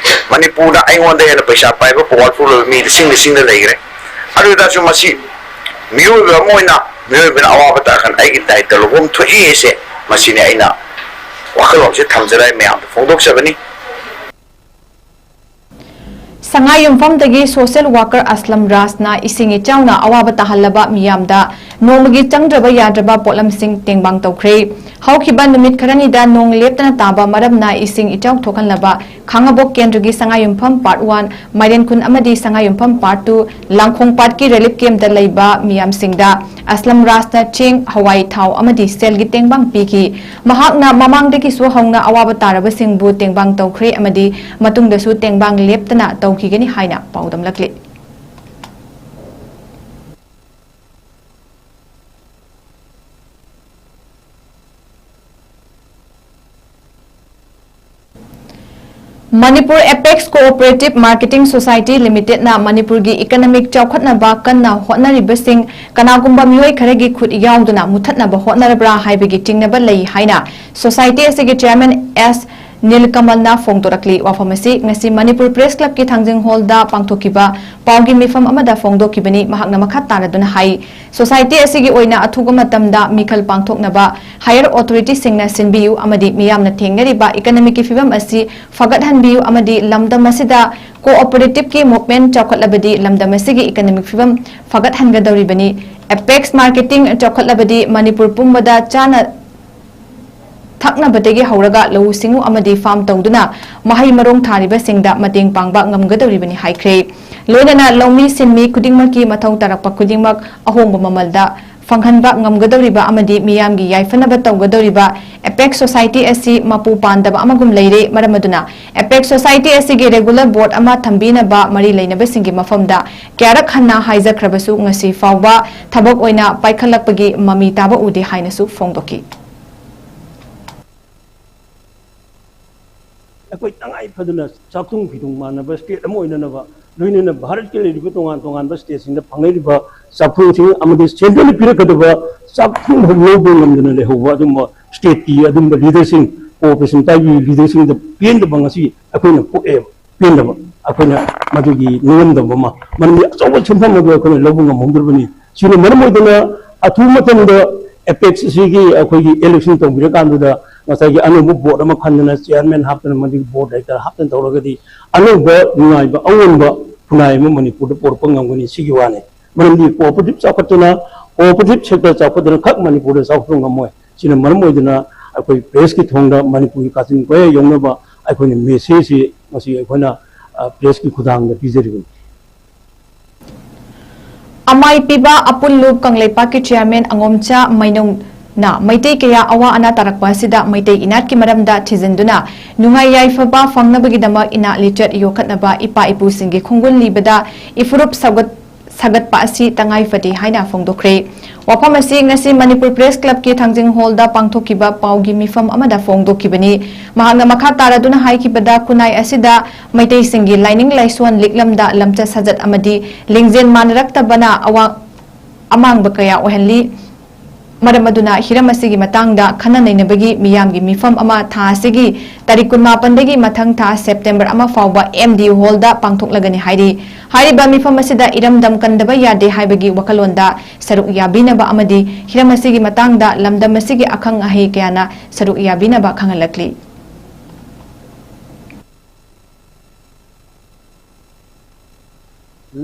ꯃꯅꯤꯄꯨꯔꯗ ꯑꯩꯉꯣꯟꯗ ꯍꯦꯟꯅ ꯄꯩꯁꯥ ꯄꯥꯏꯕ, ꯄꯋꯥꯔꯐꯨꯜ ꯑꯣꯏꯕ ꯃꯤ ꯂꯤꯁꯤꯡ ꯂꯤꯁꯤꯡꯗ ꯂꯩꯈ꯭ꯔꯦ꯫ ꯑꯗꯨ ꯑꯣꯏꯇꯥꯔꯁꯨ ꯃꯁꯤ ꯃꯤꯑꯣꯏꯕ ꯑꯃ ꯑꯣꯏꯅ ꯃꯤꯑꯣꯏꯕꯅ ꯑꯋꯥꯕ ꯇꯥꯔꯀꯥꯟꯗ ꯑꯩꯒꯤ ꯗꯥꯏꯇ ꯂꯧꯐꯝ ꯊꯣꯛꯏ ꯍꯥꯏꯁꯦ, ꯃꯁꯤꯅꯤ ꯑꯩꯅ ꯋꯥꯈꯜꯂꯣꯟꯁꯦ ꯊꯝꯖꯔꯒ ꯃꯌꯥꯝꯗ ꯐꯣꯡꯗꯣꯛꯆꯕꯅꯤ꯫ ꯁꯉꯥꯏꯌꯨꯝꯐꯝꯗꯒꯤ ꯁꯣꯁꯤꯌꯦꯜ ꯋꯥꯀꯔ ꯑꯁꯂꯝ ꯔꯥꯖꯅ ꯏꯁꯤꯡ ꯏꯆꯥꯎꯅ ꯑꯋꯥꯕ ꯇꯥꯍꯜꯂꯕ ꯃꯤꯌꯥꯝꯗ ꯅꯣꯡꯃꯒꯤ ꯆꯪꯗ꯭ꯔꯕ ꯌꯥꯗ꯭ꯔꯕ ꯄꯣꯠꯂꯝꯁꯤꯡ ꯇꯦꯡꯕꯥꯡ ꯇꯧꯈ꯭ꯔꯦ꯫ ꯍꯧꯈꯤꯕ ꯅꯨꯃꯤꯠ ꯈꯔꯅꯤꯗ ꯅꯣꯡ ꯂꯦꯞꯇꯅ ꯇꯥꯕ ꯃꯔꯝꯅ ꯏꯁꯤꯡ ꯏꯆꯥꯎ ꯊꯣꯛꯍꯜꯂꯕ ꯈꯥꯉꯕꯣꯛ ꯀꯦꯟꯗ꯭ꯔꯒꯤ ꯁꯉꯥꯏꯌꯨꯝꯐꯝ ꯄꯥꯔꯠ ꯋꯥꯟ, ꯃꯥꯏꯔꯦꯟꯈꯨꯟ ꯑꯃꯗꯤ ꯁꯉꯥꯏꯌꯨꯝꯐꯝ ꯄꯥꯔꯠ ꯇꯨ, ꯂꯥꯡꯈꯣꯡ ꯄꯥꯠꯀꯤ ꯔꯤꯂꯤꯐ ꯀꯦꯝꯞꯇ ꯂꯩꯕ ꯃꯤꯌꯥꯝꯁꯤꯡꯗ ꯑꯁꯂꯝ ꯔꯥꯖꯅ ꯆꯦꯡ, ꯍꯋꯥꯏ, ꯊꯥꯎ ꯑꯃꯗꯤ ꯁꯦꯜꯒꯤ ꯇꯦꯡꯕꯥꯡ ꯄꯤꯈꯤ꯫ ꯃꯍꯥꯛꯅ ꯃꯃꯥꯡꯗꯒꯤꯁꯨ ꯍꯧꯅ ꯑꯋꯥꯕ ꯇꯥꯔꯕꯁꯤꯡꯕꯨ ꯇꯦꯡꯕꯥꯡ ꯇꯧꯈ꯭ꯔꯦ ꯑꯃꯗꯤ ꯃꯇꯨꯡꯗꯁꯨ ꯇꯦꯡꯕꯥꯡ ꯂꯦꯞꯇꯅ ꯇꯧꯈꯤꯒꯅꯤ ꯍꯥꯏꯅ ꯄꯥꯎꯗꯝꯂꯛꯂꯤ꯫ Manipur apex cooperative marketing society ꯂꯤꯃꯤꯇꯦꯗꯅ ꯃꯅꯤꯄꯨꯔꯒꯤ ꯏꯀꯅꯃꯤꯛ ꯆꯥꯎꯈꯠꯅꯕ ꯀꯟꯅ ꯍꯣꯠꯅꯔꯤꯕꯁꯤꯡ ꯀꯅꯥꯒꯨꯝꯕ ꯃꯤꯑꯣꯏ ꯈꯔꯒꯤ ꯈꯨꯠ ꯌꯥꯎꯗꯨꯅ ꯃꯨꯊꯠꯅꯕ ꯍꯣꯠꯅꯔꯕ꯭ꯔꯥ ꯍꯥꯏꯕꯒꯤ ꯆꯤꯡꯅꯕ ꯂꯩ ꯍꯥꯏꯅ ꯁꯣꯁꯥꯏꯇꯤ ꯑꯁꯤꯒꯤ ꯆꯦꯌꯔꯃꯦꯟ ꯑꯦꯁ ꯅꯤꯜꯀꯃꯜꯅ ꯐꯣꯡꯗꯣꯔꯛꯂꯤ꯫ ꯋꯥꯐꯝ ꯑꯁꯤ ꯉꯁꯤ ꯃꯅꯤꯄꯨꯔ ꯄ꯭ꯔꯦꯁ ꯀ꯭ꯂꯕꯀꯤ ꯊꯥꯡꯖꯤꯡ ꯍꯣꯜꯗ ꯄꯥꯡꯊꯣꯛꯈꯤꯕ ꯄꯥꯎꯒꯤ ꯃꯤꯐꯝ ꯑꯃꯗ ꯐꯣꯡꯗꯣꯛꯈꯤꯕꯅꯤ꯫ ꯃꯍꯥꯛꯅ ꯃꯈꯥ ꯇꯥꯔꯗꯨꯅ ꯍꯥꯏ, ꯁꯣꯁꯥꯏꯇꯤ ꯑꯁꯤꯒꯤ ꯑꯣꯏꯅ ꯑꯊꯨꯕ ꯃꯇꯝꯗ ꯃꯤꯈꯜ ꯄꯥꯡꯊꯣꯛꯅꯕ ꯍꯥꯌꯔ ꯑꯣꯊꯣꯔꯤꯇꯤꯁꯤꯡꯅ ꯁꯤꯟꯕꯤꯌꯨ ꯑꯃꯗꯤ ꯃꯤꯌꯥꯝꯅ ꯊꯦꯡꯅꯔꯤꯕ ꯏꯀꯅꯃꯤꯛꯀꯤ ꯐꯤꯚꯝ ꯑꯁꯤ ꯐꯒꯠꯍꯟꯕꯤꯌꯨ ꯑꯃꯗꯤ ꯂꯝꯗꯝ ꯑꯁꯤꯗ ꯀꯣꯑꯣꯄꯔꯦꯇꯤꯚꯀꯤ ꯃꯨꯚꯃꯦꯟꯠ ꯆꯥꯎꯈꯠꯂꯕꯗꯤ ꯂꯝꯗꯝ ꯑꯁꯤꯒꯤ ꯏꯀꯅꯃꯤꯛ ꯐꯤꯚꯝ ꯐꯒꯠꯍꯟꯒꯗꯧꯔꯤꯕꯅꯤ꯫ ꯑꯦꯄꯦꯛꯁ ꯃꯥꯔꯀꯦꯇꯤꯡ ꯆꯥꯎꯈꯠꯂꯕꯗꯤ ꯃꯅꯤꯄꯨꯔ ꯄꯨꯝꯕꯗ ꯆꯥꯅ ꯊꯛꯅꯕꯗꯒꯤ ꯍꯧꯔꯒ ꯂꯧꯎ ꯁꯤꯡꯎ ꯑꯃꯗꯤ ꯐꯥꯔꯝ ꯇꯧꯗꯨꯅ ꯃꯍꯩ ꯃꯔꯣꯡ ꯊꯥꯔꯤꯕꯁꯤꯡꯗ ꯃꯇꯦꯡ ꯄꯥꯡꯕ ꯉꯝꯒꯗꯧꯔꯤꯕꯅꯤ ꯍꯥꯏꯈ꯭ꯔꯦ꯫ ꯂꯣꯏꯅꯅ ꯂꯧꯃꯤ ꯁꯤꯟꯃꯤ ꯈꯨꯗꯤꯡꯃꯛꯀꯤ ꯃꯊꯧ ꯇꯥꯔꯛꯄ ꯈꯨꯗꯤꯡꯃꯛ ꯑꯍꯣꯡꯕ ꯃꯃꯜꯗ ꯐꯪꯍꯟꯕ ꯉꯝꯒꯗꯧꯔꯤꯕ ꯑꯃꯗꯤ ꯃꯤꯌꯥꯝꯒꯤ ꯌꯥꯏꯐꯅꯕ ꯇꯧꯒꯗꯧꯔꯤꯕ ꯑꯦꯄꯦꯛꯁ ꯁꯣꯁꯥꯏꯇꯤ ꯑꯁꯤ ꯃꯄꯨ ꯄꯥꯟꯗꯕ ꯑꯃꯒꯨꯝ ꯂꯩꯔꯦ꯫ ꯃꯔꯝ ꯑꯗꯨꯅ ꯑꯦꯄꯦꯛꯁ ꯁꯣꯁꯥꯏꯇꯤ ꯑꯁꯤꯒꯤ ꯔꯦꯒꯨꯂꯔ ꯕꯣꯔꯗ ꯑꯃ ꯊꯝꯕꯤꯅꯕ ꯃꯔꯤ ꯂꯩꯅꯕꯁꯤꯡꯒꯤ ꯃꯐꯝꯗ ꯀꯌꯥꯔꯛ ꯍꯟꯅ ꯍꯥꯏꯖꯈ꯭ꯔꯕꯁꯨ ꯉꯁꯤ ꯐꯥꯎꯕ ꯊꯕꯛ ꯑꯣꯏꯅ ꯄꯥꯏꯈꯠꯂꯛꯄꯒꯤ ꯃꯃꯤ ꯇꯥꯕ ꯎꯗꯦ ꯍꯥꯏꯅꯁꯨ ꯐꯣꯡꯗꯣꯛꯈꯤ꯫ ꯑꯩꯈꯣꯏ ꯇꯉꯥꯏ ꯐꯗꯅ ꯆꯥꯛꯊꯨꯡ ꯐꯤꯊꯨꯡ ꯃꯥꯟꯅꯕ ꯁ꯭ꯇꯦꯠ ꯑꯃ ꯑꯣꯏꯅꯅꯕ, ꯂꯣꯏꯅꯅ ꯚꯥꯔꯠꯀꯤ ꯂꯩꯔꯤꯕ ꯇꯣꯉꯥꯟ ꯇꯣꯉꯥꯟꯕ ꯁ꯭ꯇꯦꯠꯁꯤꯡꯗ ꯐꯪꯂꯛꯂꯤꯕ ꯆꯥꯛꯊꯨꯡꯁꯤꯡ ꯑꯃꯗꯤ ꯁꯦꯟꯇ꯭ꯔꯦꯜꯅ ꯄꯤꯔꯛꯀꯗꯕ ꯆꯥꯛꯊꯨꯡ ꯐꯥꯎ ꯂꯧꯕ ꯉꯝꯗꯅ ꯂꯩꯍꯧꯕ ꯑꯗꯨꯝꯕ ꯁ꯭ꯇꯦꯠꯀꯤ ꯑꯗꯨꯝꯕ ꯂꯤꯗꯔꯁꯤꯡ, ꯀꯣꯑꯣꯄꯔꯦꯁꯟ ꯄꯥꯏꯕꯤꯕ ꯂꯤꯗꯔꯁꯤꯡꯗ ꯄꯦꯟꯗꯕ ꯉꯁꯤ ꯑꯩꯈꯣꯏꯅ ꯄꯣꯛꯑꯦꯕ꯫ ꯄꯦꯟꯗꯕ ꯑꯩꯈꯣꯏꯅ ꯃꯗꯨꯒꯤ ꯅꯤꯡꯉꯝꯗꯕ ꯑꯃ, ꯃꯔꯝꯗꯤ ꯑꯆꯧꯕ ꯁꯦꯟꯐꯝ ꯑꯗꯨ ꯑꯩꯈꯣꯏꯅ ꯂꯧꯕ ꯉꯝꯍꯧꯗ꯭ꯔꯕꯅꯤ꯫ ꯁꯤꯅ ꯃꯔꯝ ꯑꯣꯏꯗꯨꯅ ꯑꯊꯨꯕ ꯃꯇꯝꯗ ꯑꯦꯄꯦꯛꯁ ꯑꯁꯤꯒꯤ ꯑꯩꯈꯣꯏꯒꯤ ꯏꯂꯦꯛꯁꯟ ꯇꯧꯕꯤꯔꯀꯥꯟꯗꯨꯗ ꯉꯁꯥꯏꯒꯤ ꯑꯅꯧꯕ ꯕꯣꯔꯗ ꯑꯃ ꯈꯟꯗꯅ, ꯆꯤꯌꯥꯔꯃꯦꯟ ꯍꯥꯞꯇꯅ, ꯃꯗꯨꯒꯤ ꯕꯣꯔꯗ ꯗꯥꯏꯔꯦꯛꯇꯔ ꯍꯥꯞꯇꯅ ꯇꯧꯔꯒꯗꯤ ꯑꯅꯧꯕ ꯅꯨꯡꯉꯥꯏꯕ ꯑꯑꯣꯟꯕ ꯈꯨꯟꯅꯥꯏ ꯑꯃ ꯃꯅꯤꯄꯨꯔꯗ ꯄꯣꯔꯛꯄ ꯉꯝꯒꯅꯤ꯫ ꯁꯤꯒꯤ ꯋꯥꯅꯤ꯫ ꯃꯔꯝꯗꯤ ꯀꯣꯑꯣꯄꯔꯦꯇꯤꯚ ꯆꯥꯎꯈꯠꯇꯅ, ꯀꯣꯑꯣꯄꯔꯦꯇꯤꯚ ꯁꯦꯛꯇꯔ ꯆꯥꯎꯈꯠꯇꯅ ꯈꯛ ꯃꯅꯤꯄꯨꯔꯗ ꯆꯥꯎꯈꯠꯄ ꯉꯝꯃꯣꯏ꯫ ꯁꯤꯅ ꯃꯔꯝ ꯑꯣꯏꯗꯨꯅ ꯑꯩꯈꯣꯏ ꯄ꯭ꯔꯦꯁꯀꯤ ꯊꯣꯡꯗ ꯃꯅꯤꯄꯨꯔꯒꯤ ꯀꯥꯆꯤꯟ ꯀꯣꯌꯥ ꯌꯧꯅꯕ ꯑꯩꯈꯣꯏꯅ ꯃꯦꯁꯦꯖꯁꯤ ꯉꯁꯤ ꯑꯩꯈꯣꯏꯅ, ꯑ, ꯄ꯭ꯔꯦꯁꯀꯤ ꯈꯨꯠꯊꯥꯡꯗ ꯄꯤꯖꯔꯤꯕꯅꯤ꯫ ꯑꯃꯥꯏ ꯄꯤꯕ ꯑꯄꯨꯜꯂꯨꯞ ꯀꯪꯂꯩꯄꯥꯛꯀꯤ ꯆꯤꯌꯥꯔꯃꯦꯟ ꯑꯉꯣꯝꯆꯥ ꯃꯩꯅꯧꯅ ꯃꯩꯇꯩ ꯀꯌꯥ ꯑꯋꯥ ꯑꯅꯥ ꯇꯥꯔꯛꯄ ꯑꯁꯤꯗ ꯃꯩꯇꯩ ꯏꯅꯥꯠꯀꯤ ꯃꯔꯝꯗ ꯊꯤꯖꯤꯟꯗꯨꯅ ꯅꯨꯡꯉꯥꯏ ꯌꯥꯏꯐꯕ ꯐꯪꯅꯕꯒꯤꯗꯃꯛ ꯏꯅꯥꯠ ꯂꯤꯆꯠ ꯌꯣꯛꯈꯠꯅꯕ ꯏꯄꯥ ꯏꯄꯨꯁꯤꯡꯒꯤ ꯈꯣꯡꯒꯨꯜ ꯂꯤꯕꯗ ꯏꯐꯨꯔꯨꯞ ꯁꯧꯒꯠ-, ꯁꯥꯒꯠꯄ ꯑꯁꯤ ꯇꯉꯥꯏ ꯐꯗꯦ ꯍꯥꯏꯅ ꯐꯣꯡꯗꯣꯛꯈ꯭ꯔꯦ꯫ ꯋꯥꯐꯝ ꯑꯁꯤ ꯉꯁꯤ ꯃꯅꯤꯄꯨꯔ ꯄ꯭ꯔꯦꯁ ꯀ꯭ꯂꯕꯀꯤ ꯊꯥꯡꯖꯤꯡ ꯍꯣꯜꯗ ꯄꯥꯡꯊꯣꯛꯈꯤꯕ ꯄꯥꯎꯒꯤ ꯃꯤꯐꯝ ꯑꯃꯗ ꯐꯣꯡꯗꯣꯛꯈꯤꯕꯅꯤ꯫ ꯃꯍꯥꯛꯅ ꯃꯈꯥ ꯇꯥꯔꯗꯨꯅ ꯍꯥꯏꯈꯤꯕꯗ, ꯈꯨꯟꯅꯥꯏ ꯑꯁꯤꯗ ꯃꯩꯇꯩꯁꯤꯡꯒꯤ ꯂꯥꯏꯅꯤꯡ ꯂꯥꯏꯁꯣꯟ ꯂꯤꯛꯂꯝꯗ ꯂꯝꯆꯠ ꯁꯥꯖꯠ ꯑꯃꯗꯤ ꯂꯤꯡꯖꯦꯜ ꯃꯥꯟꯅꯔꯛꯇꯕꯅ ꯑꯋꯥ-, ꯑꯃꯥꯡꯕ ꯀꯌꯥ ꯑꯣꯏꯍꯜꯂꯤ꯫ ꯃꯔꯝ ꯑꯗꯨꯅ ꯍꯤꯔꯝ ꯑꯁꯤꯒꯤ ꯃꯇꯥꯡꯗ ꯈꯟꯅ ꯅꯩꯅꯕꯒꯤ ꯃꯤꯌꯥꯝꯒꯤ ꯃꯤꯐꯝ ꯑꯃ ꯊꯥ ꯑꯁꯤꯒꯤ ꯇꯥꯔꯤꯛ ꯀꯨꯟꯃꯥꯄꯟꯗꯒꯤ ꯃꯊꯪ ꯊꯥ ꯁꯦꯞꯇꯦꯝꯕꯔ ꯑꯃ ꯐꯥꯎꯕ ꯑꯦꯝ ꯗꯤ ꯌꯨ ꯍꯣꯜꯗ ꯄꯥꯡꯊꯣꯛꯂꯒꯅꯤ ꯍꯥꯏꯔꯤ꯫ ꯍꯥꯏꯔꯤꯕ ꯃꯤꯐꯝ ꯑꯁꯤꯗ ꯏꯔꯝꯗꯝ ꯀꯟꯗꯕ ꯌꯥꯗꯦ ꯍꯥꯏꯕꯒꯤ ꯋꯥꯈꯜꯂꯣꯟꯗ ꯁꯔꯨꯛ ꯌꯥꯕꯤꯅꯕ ꯑꯃꯗꯤ ꯍꯤꯔꯝ ꯑꯁꯤꯒꯤ ꯃꯇꯥꯡꯗ ꯂꯝꯗꯝ ꯑꯁꯤꯒꯤ ꯑꯈꯪ ꯑꯍꯩ ꯀꯌꯥꯅ ꯁꯔꯨꯛ ꯌꯥꯕꯤꯅꯕ ꯈꯪꯍꯜꯂꯛꯂꯤ꯫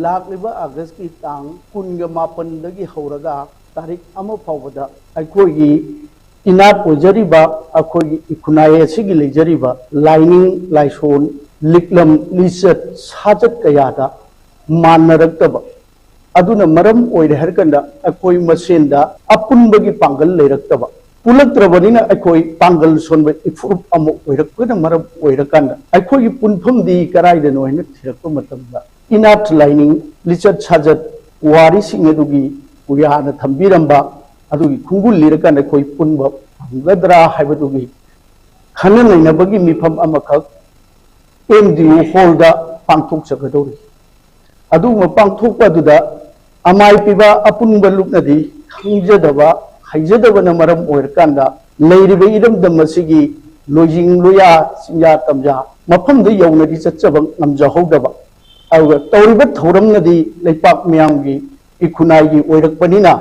ꯂꯥꯛꯂꯤꯕ ꯑꯥꯒꯁꯀꯤ ꯇꯥꯡ ꯀꯨꯟꯒ ꯃꯥꯄꯟꯗꯒꯤ ꯍꯧꯔꯒ ꯇꯥꯔꯤꯛ ꯑꯃ ꯐꯥꯎꯕꯗ ꯑꯩꯈꯣꯏꯒꯤ ꯏꯅꯥꯠ ꯑꯣꯏꯖꯔꯤꯕ, ꯑꯩꯈꯣꯏꯒꯤ ꯈꯨꯟꯅꯥꯏ ꯑꯁꯤꯒꯤ ꯂꯩꯖꯔꯤꯕ ꯂꯥꯏꯅꯤꯡ ꯂꯥꯏꯁꯣꯟ, ꯂꯤꯛꯂꯝ ꯂꯤꯆꯠ ꯁꯥꯖꯠ ꯀꯌꯥꯗ ꯃꯥꯟꯅꯔꯛꯇꯕ, ꯑꯗꯨꯅ ꯃꯔꯝ ꯑꯣꯏꯔꯦ ꯍꯥꯏꯔꯀꯥꯟꯗ ꯑꯩꯈꯣꯏ ꯃꯁꯦꯟꯗ ꯑꯄꯨꯟꯕꯒꯤ ꯄꯥꯡꯒꯜ ꯂꯩꯔꯛꯇꯕ, ꯄꯨꯜꯂꯛꯇ꯭ꯔꯕꯅꯤꯅ ꯑꯩꯈꯣꯏ ꯄꯥꯡꯒꯜ ꯁꯣꯟꯕ ꯏꯐꯨꯔꯨꯞ ꯑꯃ ꯑꯣꯏꯔꯛꯄꯅ ꯃꯔꯝ ꯑꯣꯏꯔꯀꯥꯟꯗ ꯑꯩꯈꯣꯏꯒꯤ ꯄꯨꯟꯐꯝꯗꯤ ꯀꯗꯥꯏꯗꯅꯣ ꯍꯥꯏꯅ ꯊꯤꯔꯛꯄ ꯃꯇꯝꯗ ꯏꯅꯥꯠ ꯂꯥꯏꯅꯤꯡ ꯂꯤꯆꯠ ꯁꯥꯖꯠ ꯄꯨꯋꯥꯔꯤꯁꯤꯡ ꯑꯗꯨꯒꯤ ꯄꯨꯌꯥꯅ ꯊꯝꯕꯤꯔꯝꯕ ꯑꯗꯨꯒꯤ ꯈꯣꯡꯒꯨꯜ ꯂꯤꯔꯀꯥꯟꯗ ꯑꯩꯈꯣꯏ ꯄꯨꯟꯕ ꯐꯪꯒꯗ꯭ꯔꯥ ꯍꯥꯏꯕꯗꯨꯒꯤ ꯈꯟꯅ ꯅꯩꯅꯕꯒꯤ ꯃꯤꯐꯝ ꯑꯃꯈꯛ ꯑꯦꯝ ꯗꯤ ꯌꯨ ꯍꯣꯜꯗ ꯄꯥꯡꯊꯣꯛꯆꯒꯗꯧꯔꯤ꯫ ꯑꯗꯨꯒꯨꯝꯕ ꯄꯥꯡꯊꯣꯛꯄ ꯑꯗꯨꯗ ꯑꯃꯥꯏ ꯄꯤꯕ ꯑꯄꯨꯟꯕ ꯂꯨꯞꯅꯗꯤ ꯈꯪꯖꯗꯕ, ꯍꯩꯖꯗꯕꯅ ꯃꯔꯝ ꯑꯣꯏꯔꯀꯥꯟꯗ ꯂꯩꯔꯤꯕ ꯏꯔꯝꯗꯝ ꯑꯁꯤꯒꯤ ꯂꯣꯏꯖꯤꯡ ꯂꯣꯌꯥ, ꯆꯤꯡꯌꯥ ꯇꯝꯌꯥ ꯃꯐꯝꯗ ꯌꯧꯅꯗꯤ ꯆꯠꯆꯕ ꯉꯝꯖꯍꯧꯗꯕ, ꯑꯗꯨꯒ ꯇꯧꯔꯤꯕ ꯊꯧꯔꯝꯅꯗꯤ ꯂꯩꯄꯥꯛ ꯃꯤꯌꯥꯝꯒꯤ ꯏꯈꯨꯟꯅꯥꯏꯒꯤ ꯑꯣꯏꯔꯛꯄꯅꯤꯅ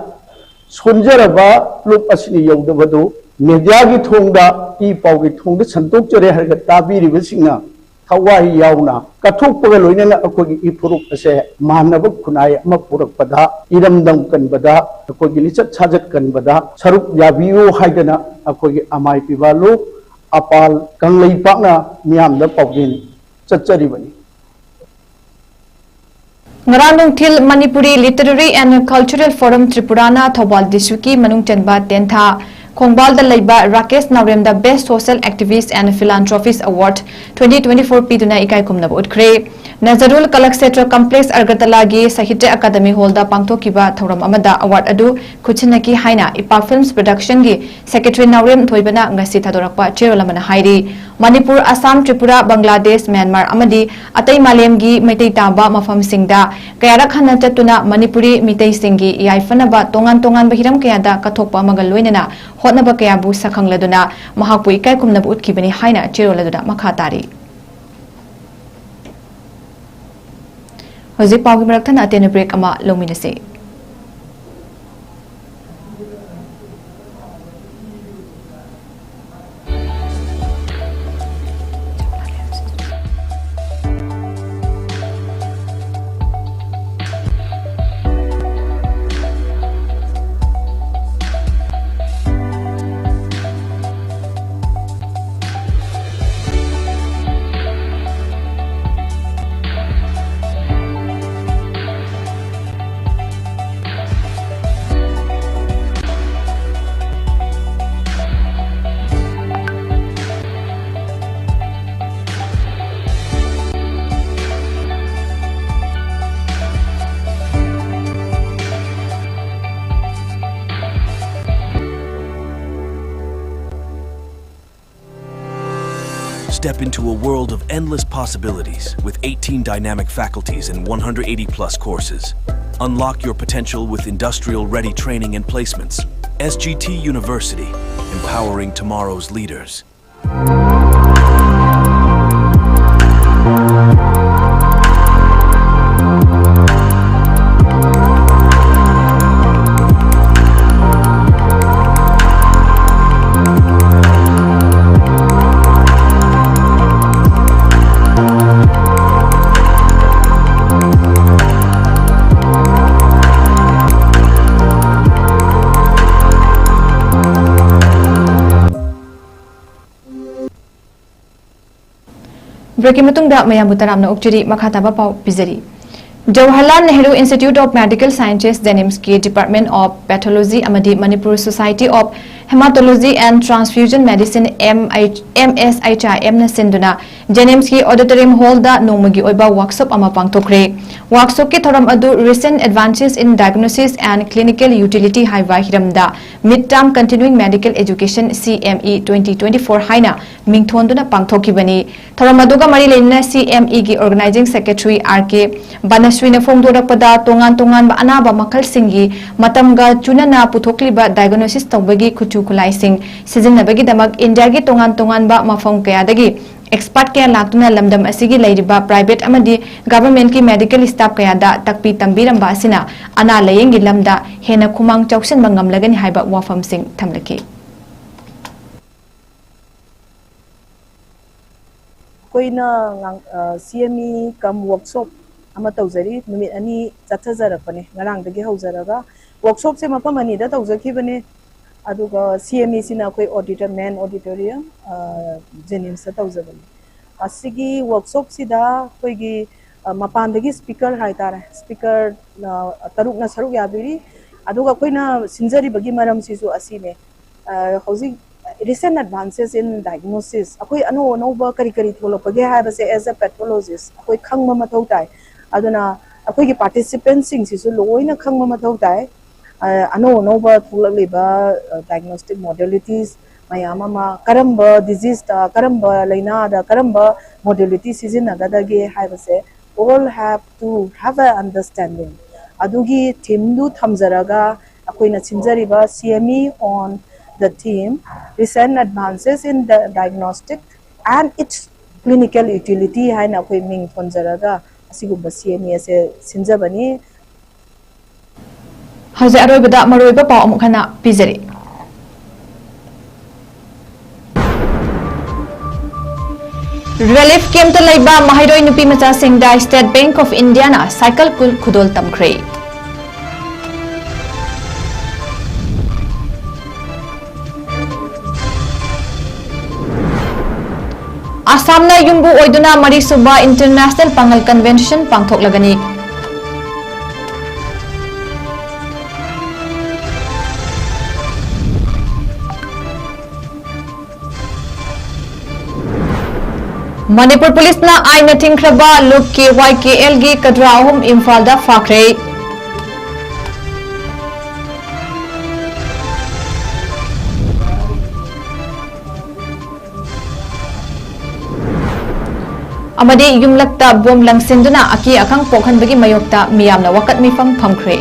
ꯁꯣꯟꯖꯔꯕ ꯂꯨꯞ ꯑꯁꯤꯅ ꯌꯧꯗꯕꯗꯨ ꯃꯦꯗꯤꯌꯥꯒꯤ ꯊꯣꯡꯗ, ꯏ ꯄꯥꯎꯒꯤ ꯊꯣꯡꯗ ꯁꯟꯗꯣꯛꯆꯔꯦ ꯍꯥꯏꯔꯒ ꯇꯥꯕꯤꯔꯤꯕꯁꯤꯡꯅ ꯊꯋꯥꯏ ꯌꯥꯎꯅ ꯀꯠꯊꯣꯛꯄꯒ ꯂꯣꯏꯅꯅ ꯑꯩꯈꯣꯏꯒꯤ ꯏꯐꯨꯔꯨꯞ ꯑꯁꯦ ꯃꯥꯟꯅꯕ ꯈꯨꯟꯅꯥꯏ ꯑꯃ ꯄꯨꯔꯛꯄꯗ, ꯏꯔꯝꯗꯝ ꯀꯟꯕꯗ, ꯑꯩꯈꯣꯏꯒꯤ ꯂꯤꯆꯠ ꯁꯥꯖꯠ ꯀꯟꯕꯗ ꯁꯔꯨꯛ ꯌꯥꯕꯤꯌꯨ ꯍꯥꯏꯗꯅ ꯑꯩꯈꯣꯏꯒꯤ ꯑꯃꯥꯏ ꯄꯤꯕꯥꯂꯨ ꯑꯄꯥꯜ ꯀꯪꯂꯩꯄꯥꯛꯅ ꯃꯤꯌꯥꯝꯗ ꯄꯥꯎꯖꯦꯜ ꯆꯠꯆꯔꯤꯕꯅꯤ꯫ ꯉꯔꯥꯡ ꯅꯨꯡꯊꯤꯜ Manipuri Literary and Cultural Forum ꯇ꯭ꯔꯤꯄꯨꯔꯥꯅ Thoubal ꯗꯤꯁꯇ꯭ꯔꯤꯛꯀꯤ ꯃꯅꯨꯡ ꯆꯟꯕ ꯇꯦꯟꯊꯥ ꯈꯣꯡꯕꯥꯜꯗ ꯂꯩꯕ Rakesh ꯅꯥꯎꯔꯦꯝꯗ Best Social Activist and Philanthropist Award twenty twenty-four ꯄꯤꯗꯨꯅ ꯏꯀꯥꯏ ꯈꯨꯝꯅꯕ ꯎꯠꯈ꯭ꯔꯦ꯫ ꯅꯖꯔꯨꯜ ꯀꯂꯛꯁꯦꯇ꯭ꯔ ꯀꯝꯄ꯭ꯂꯦꯛꯁ ꯑꯒꯔꯇꯂꯥꯒꯤ ꯁꯥꯍꯤꯇ꯭ꯌ ꯑꯀꯥꯗꯃꯤ ꯍꯣꯜꯗ ꯄꯥꯡꯊꯣꯛꯈꯤꯕ ꯊꯧꯔꯝ ꯑꯃꯗ ꯑꯦꯋꯥꯔꯗ ꯑꯗꯨ ꯈꯨꯠꯁꯤꯟꯅꯈꯤ ꯍꯥꯏꯅ ꯏꯄꯥꯛ ꯐꯤꯜꯝꯁ ꯄ꯭ꯔꯗꯛꯁꯟꯒꯤ ꯁꯦꯀ꯭ꯔꯦꯇꯔꯤ ꯅꯥꯎꯔꯦꯝ ꯊꯣꯏꯕꯅ ꯉꯁꯤ ꯊꯥꯗꯣꯔꯛꯄ ꯆꯦꯔꯣꯜ ꯑꯃꯅ ꯍꯥꯏꯔꯤ꯫ ꯃꯅꯤꯄꯨꯔ, ꯑꯁꯥꯝ, ꯇ꯭ꯔꯤꯄꯨꯔꯥ, ꯕꯪꯒ꯭ꯂꯥꯗꯦꯁ, ꯃ꯭ꯌꯥꯟꯃꯥꯔ ꯑꯃꯗꯤ ꯑꯇꯩ ꯃꯥꯂꯦꯝꯒꯤ ꯃꯩꯇꯩ ꯇꯥꯕ ꯃꯐꯝꯁꯤꯡꯗ ꯀꯌꯥꯔꯛ ꯍꯟꯅ ꯆꯠꯇꯨꯅ ꯃꯅꯤꯄꯨꯔꯤ ꯃꯤꯇꯩꯁꯤꯡꯒꯤ ꯌꯥꯏꯐꯅꯕ ꯇꯣꯉꯥꯟ ꯇꯣꯉꯥꯟꯕ ꯍꯤꯔꯝ ꯀꯌꯥꯗ ꯀꯠꯊꯣꯛꯄ ꯑꯃꯒ ꯂꯣꯏꯅꯅ ꯍꯣꯠꯅꯕ ꯀꯌꯥꯕꯨ ꯁꯛꯈꯪꯂꯗꯨꯅ ꯃꯍꯥꯛꯄꯨ ꯏꯀꯥꯏ ꯈꯨꯝꯅꯕ ꯎꯠꯈꯤꯕꯅꯤ ꯍꯥꯏꯅ ꯆꯦꯔꯣꯜ ꯑꯗꯨꯗ ꯃꯈꯥ ꯇꯥꯔꯤ꯫ ꯍꯧꯖꯤꯛ ꯄꯥꯎꯒꯤ ꯃꯔꯛ ꯊꯠꯅ ꯑꯇꯦꯟꯕ ꯕ꯭ꯔꯦꯛ ꯑꯃ ꯂꯧꯃꯤꯟꯅꯁꯤ꯫ Step into a world of endless possibilities with eighteen dynamic faculties and one hundred eighty plus courses. Unlock your potential with industrial ready training and placements. S G T University, empowering tomorrow's leaders. ꯕ꯭ꯔꯦꯛꯀꯤ ꯃꯇꯨꯡꯗ ꯃꯌꯥꯝꯕꯨ ꯇꯔꯥꯝꯅ ꯑꯣꯛꯆꯔꯤ꯫ ꯃꯈꯥ ꯇꯥꯕ ꯄꯥꯎ ꯄꯤꯖꯔꯤ꯫ Jawaharlal Nehru Institute of Medical Sciences, JNIMS ꯀꯤ Department of Pathology ꯑꯃꯗꯤ Manipur Society of Hematology and Transfusion Medicine, M H, M S H I M ꯅ ꯁꯤꯟꯗꯨꯅ JNIMSꯀꯤ auditorium hallꯗ ꯅꯣꯡꯃꯒꯤ ꯑꯣꯏꯕ workshop ꯑꯃ ꯄꯥꯡꯊꯣꯛꯈ꯭ꯔꯦ꯫ Workshopꯀꯤ ꯊꯧꯔꯝ ꯑꯗꯨ Recent Advances in Diagnosis and Clinical Utility ꯍꯥꯏꯕ ꯍꯤꯔꯝꯗ Mid Term Continuing Medical Education, C M E twenty twenty-four ꯍꯥꯏꯅ ꯃꯤꯡꯊꯣꯟꯗꯨꯅ ꯄꯥꯡꯊꯣꯛꯈꯤꯕꯅꯤ꯫ ꯊꯧꯔꯝ ꯑꯗꯨꯒ ꯃꯔꯤ ꯂꯩꯅꯅ C M Eꯒꯤ Organizing Secretary R K ꯕꯅꯁ꯭ꯔꯤꯅ ꯐꯣꯡꯗꯣꯔꯛꯄꯗ, ꯇꯣꯉꯥꯟ ꯇꯣꯉꯥꯟꯕ ꯑꯅꯥꯕ ꯃꯈꯜꯁꯤꯡꯒꯤ ꯃꯇꯝꯒ ꯆꯨꯅꯅ ꯄꯨꯊꯣꯛꯂꯤꯕ diagnosis ꯇꯧꯕꯒꯤ ꯈꯨꯠꯁꯨ ꯈꯨꯠꯂꯥꯏꯁꯤꯡ ꯁꯤꯖꯤꯟꯅꯕꯒꯤꯗꯃꯛ ꯏꯟꯗꯤꯌꯥꯒꯤ ꯇꯣꯉꯥꯟ ꯇꯣꯉꯥꯟꯕ ꯃꯐꯝ ꯀꯌꯥꯗꯒꯤ expert ꯀꯌꯥ ꯂꯥꯛꯇꯨꯅ ꯂꯝꯗꯝ ꯑꯁꯤꯒꯤ ꯂꯩꯔꯤꯕ private ꯑꯃꯗꯤ governmentꯀꯤ medical staff ꯀꯌꯥꯗ ꯇꯥꯛꯄꯤ ꯇꯝꯕꯤꯔꯝꯕ ꯑꯁꯤꯅ ꯑꯅꯥ ꯂꯥꯌꯦꯡꯒꯤ ꯂꯝꯗ ꯍꯦꯟꯅ ꯈꯨꯃꯥꯡ ꯆꯥꯎꯁꯤꯟꯕ ꯉꯝꯂꯒꯅꯤ ꯍꯥꯏꯕ ꯋꯥꯐꯝꯁꯤꯡ ꯊꯝꯂꯛꯈꯤ꯫ ꯑꯩꯈꯣꯏꯅ ꯉꯥꯡ-, ꯑ, C M E cum workshop ꯑꯃ ꯇꯧꯖꯔꯤ꯫ ꯅꯨꯃꯤꯠ ꯑꯅꯤ ꯆꯠꯊꯖꯔꯛꯄꯅꯦ, ꯉꯔꯥꯡꯗꯒꯤ ꯍꯧꯖꯔꯒ꯫ Workshopꯁꯦ ꯃꯐꯝ ꯑꯅꯤꯗ ꯇꯧꯖꯈꯤꯕꯅꯦ, ꯑꯗꯨꯒ C M Eꯁꯤꯅ ꯑꯩꯈꯣꯏ auditor-, main auditorium, ꯑ, JNIMSꯇ ꯇꯧꯖꯕꯅꯦ꯫ ꯑꯁꯤꯒꯤ workshopꯁꯤꯗ ꯑꯩꯈꯣꯏꯒꯤ, ꯑ, ꯃꯄꯥꯟꯗꯒꯤ speaker ꯍꯥꯏꯇꯥꯔꯦ, speaker, ꯑ, ꯇꯔꯨꯛꯅ ꯁꯔꯨꯛ ꯌꯥꯕꯤꯔꯤ꯫ ꯑꯗꯨꯒ ꯑꯩꯈꯣꯏꯅ ꯁꯤꯟꯖꯔꯤꯕꯒꯤ ꯃꯔꯝꯁꯤꯁꯨ ꯑꯁꯤꯅꯦ꯫ ꯑ, ꯍꯧꯖꯤꯛ Recent Advances in Diagnosis, ꯑꯩꯈꯣꯏ ꯑꯅꯧ ꯑꯅꯧꯕ ꯀꯔꯤ ꯀꯔꯤ ꯊꯣꯛꯂꯛꯄꯒꯦ ꯍꯥꯏꯕꯁꯦ, as a pathologist, ꯑꯩꯈꯣꯏ ꯈꯪꯕ ꯃꯊꯧ ꯇꯥꯏ꯫ ꯑꯗꯨꯅ ꯑꯩꯈꯣꯏꯒꯤ participantꯁꯤꯡꯁꯤꯁꯨ ꯂꯣꯏꯅ ꯈꯪꯕ ꯃꯊꯧ ꯇꯥꯏ꯫ ꯑ, ꯑꯅꯧ ꯑꯅꯧꯕ ꯊꯣꯛꯂꯛꯂꯤꯕ, ꯑ, diagnostic modalities ꯃꯌꯥꯝ ꯑꯃ, ꯀꯔꯝꯕ diseaseꯇ, ꯀꯔꯝꯕ ꯂꯥꯏꯅꯥꯗ, ꯀꯔꯝꯕ modality ꯁꯤꯖꯤꯟꯅꯒꯗꯒꯦ ꯍꯥꯏꯕꯁꯦ, all have to have a understanding꯫ ꯑꯗꯨꯒꯤ themeꯗꯨ ꯊꯝꯖꯔꯒ ꯑꯩꯈꯣꯏꯅ ꯁꯤꯟꯖꯔꯤꯕ C M E on the theme Recent Advances in the Diagnostic and its Clinical Utility ꯍꯥꯏꯅ ꯑꯩꯈꯣꯏ ꯃꯤꯡ ꯊꯣꯟꯖꯔꯒ ꯑꯁꯤꯒꯨꯝꯕ C M E ꯑꯁꯦ ꯁꯤꯟꯖꯕꯅꯤ꯫ ꯍꯧꯖꯤꯛ ꯑꯔꯣꯏꯕꯗ ꯃꯔꯨꯑꯣꯏꯕ ꯄꯥꯎ ꯑꯃꯨꯛ ꯍꯟꯅ ꯄꯤꯖꯔꯤ꯫ Relief campꯇ ꯂꯩꯕ ꯃꯍꯩꯔꯣꯏ ꯅꯨꯄꯤ ꯃꯆꯥꯁꯤꯡꯗ State Bank of Indiaꯅ cycle ꯀꯨꯟ ꯈꯨꯗꯣꯜ ꯇꯝꯈ꯭ꯔꯦ꯫ ꯑꯁꯥꯝꯅ ꯌꯨꯝꯕꯨ ꯑꯣꯏꯗꯨꯅ ꯃꯔꯤꯁꯨꯕ International ꯄꯥꯉꯜ Convention ꯄꯥꯡꯊꯣꯛꯂꯒꯅꯤ꯫ ꯃꯅꯤꯄꯨꯔ ꯄꯨꯂꯤꯁꯅ ꯑꯥꯏꯟꯅ ꯊꯤꯡꯈ꯭ꯔꯕ ꯂꯨꯞ ꯀꯦ ꯋꯥꯏ ꯀꯦ ꯑꯦꯜꯒꯤ ꯀꯗ꯭ꯔꯥ ꯑꯍꯨꯝ ꯏꯝꯐꯥꯜꯗ ꯐꯥꯈ꯭ꯔꯦ꯫ ꯑꯃꯗꯤ ꯌꯨꯝꯂꯛꯇ ꯕꯣꯝ ꯂꯪꯁꯤꯟꯗꯨꯅ ꯑꯀꯤ ꯑꯈꯪ ꯄꯣꯛꯍꯟꯕꯒꯤ ꯃꯥꯌꯣꯛꯇ ꯃꯤꯌꯥꯝꯅ ꯋꯥꯀꯠ ꯃꯤꯐꯝ ꯐꯝꯈ꯭ꯔꯦ꯫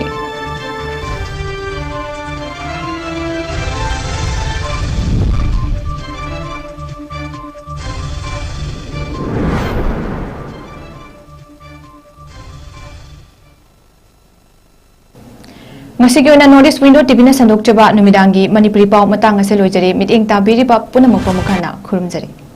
ꯉꯁꯤꯒꯤ ꯑꯣꯏꯅ North East Window ꯇꯤꯚꯤꯅ ꯁꯟꯗꯣꯛꯆꯕ ꯅꯨꯃꯤꯗꯥꯡꯒꯤ ꯃꯅꯤꯄꯨꯔꯤ ꯄꯥꯎ ꯃꯇꯥꯡ ꯑꯁꯤ ꯂꯣꯏꯖꯔꯦ꯫ ꯃꯤꯠꯌꯦꯡ ꯇꯥꯕꯤꯔꯤꯕ ꯄꯨꯝꯅꯃꯛꯄꯨ ꯑꯃꯨꯛ ꯍꯟꯅ ꯈꯨꯔꯨꯝꯖꯔꯤ꯫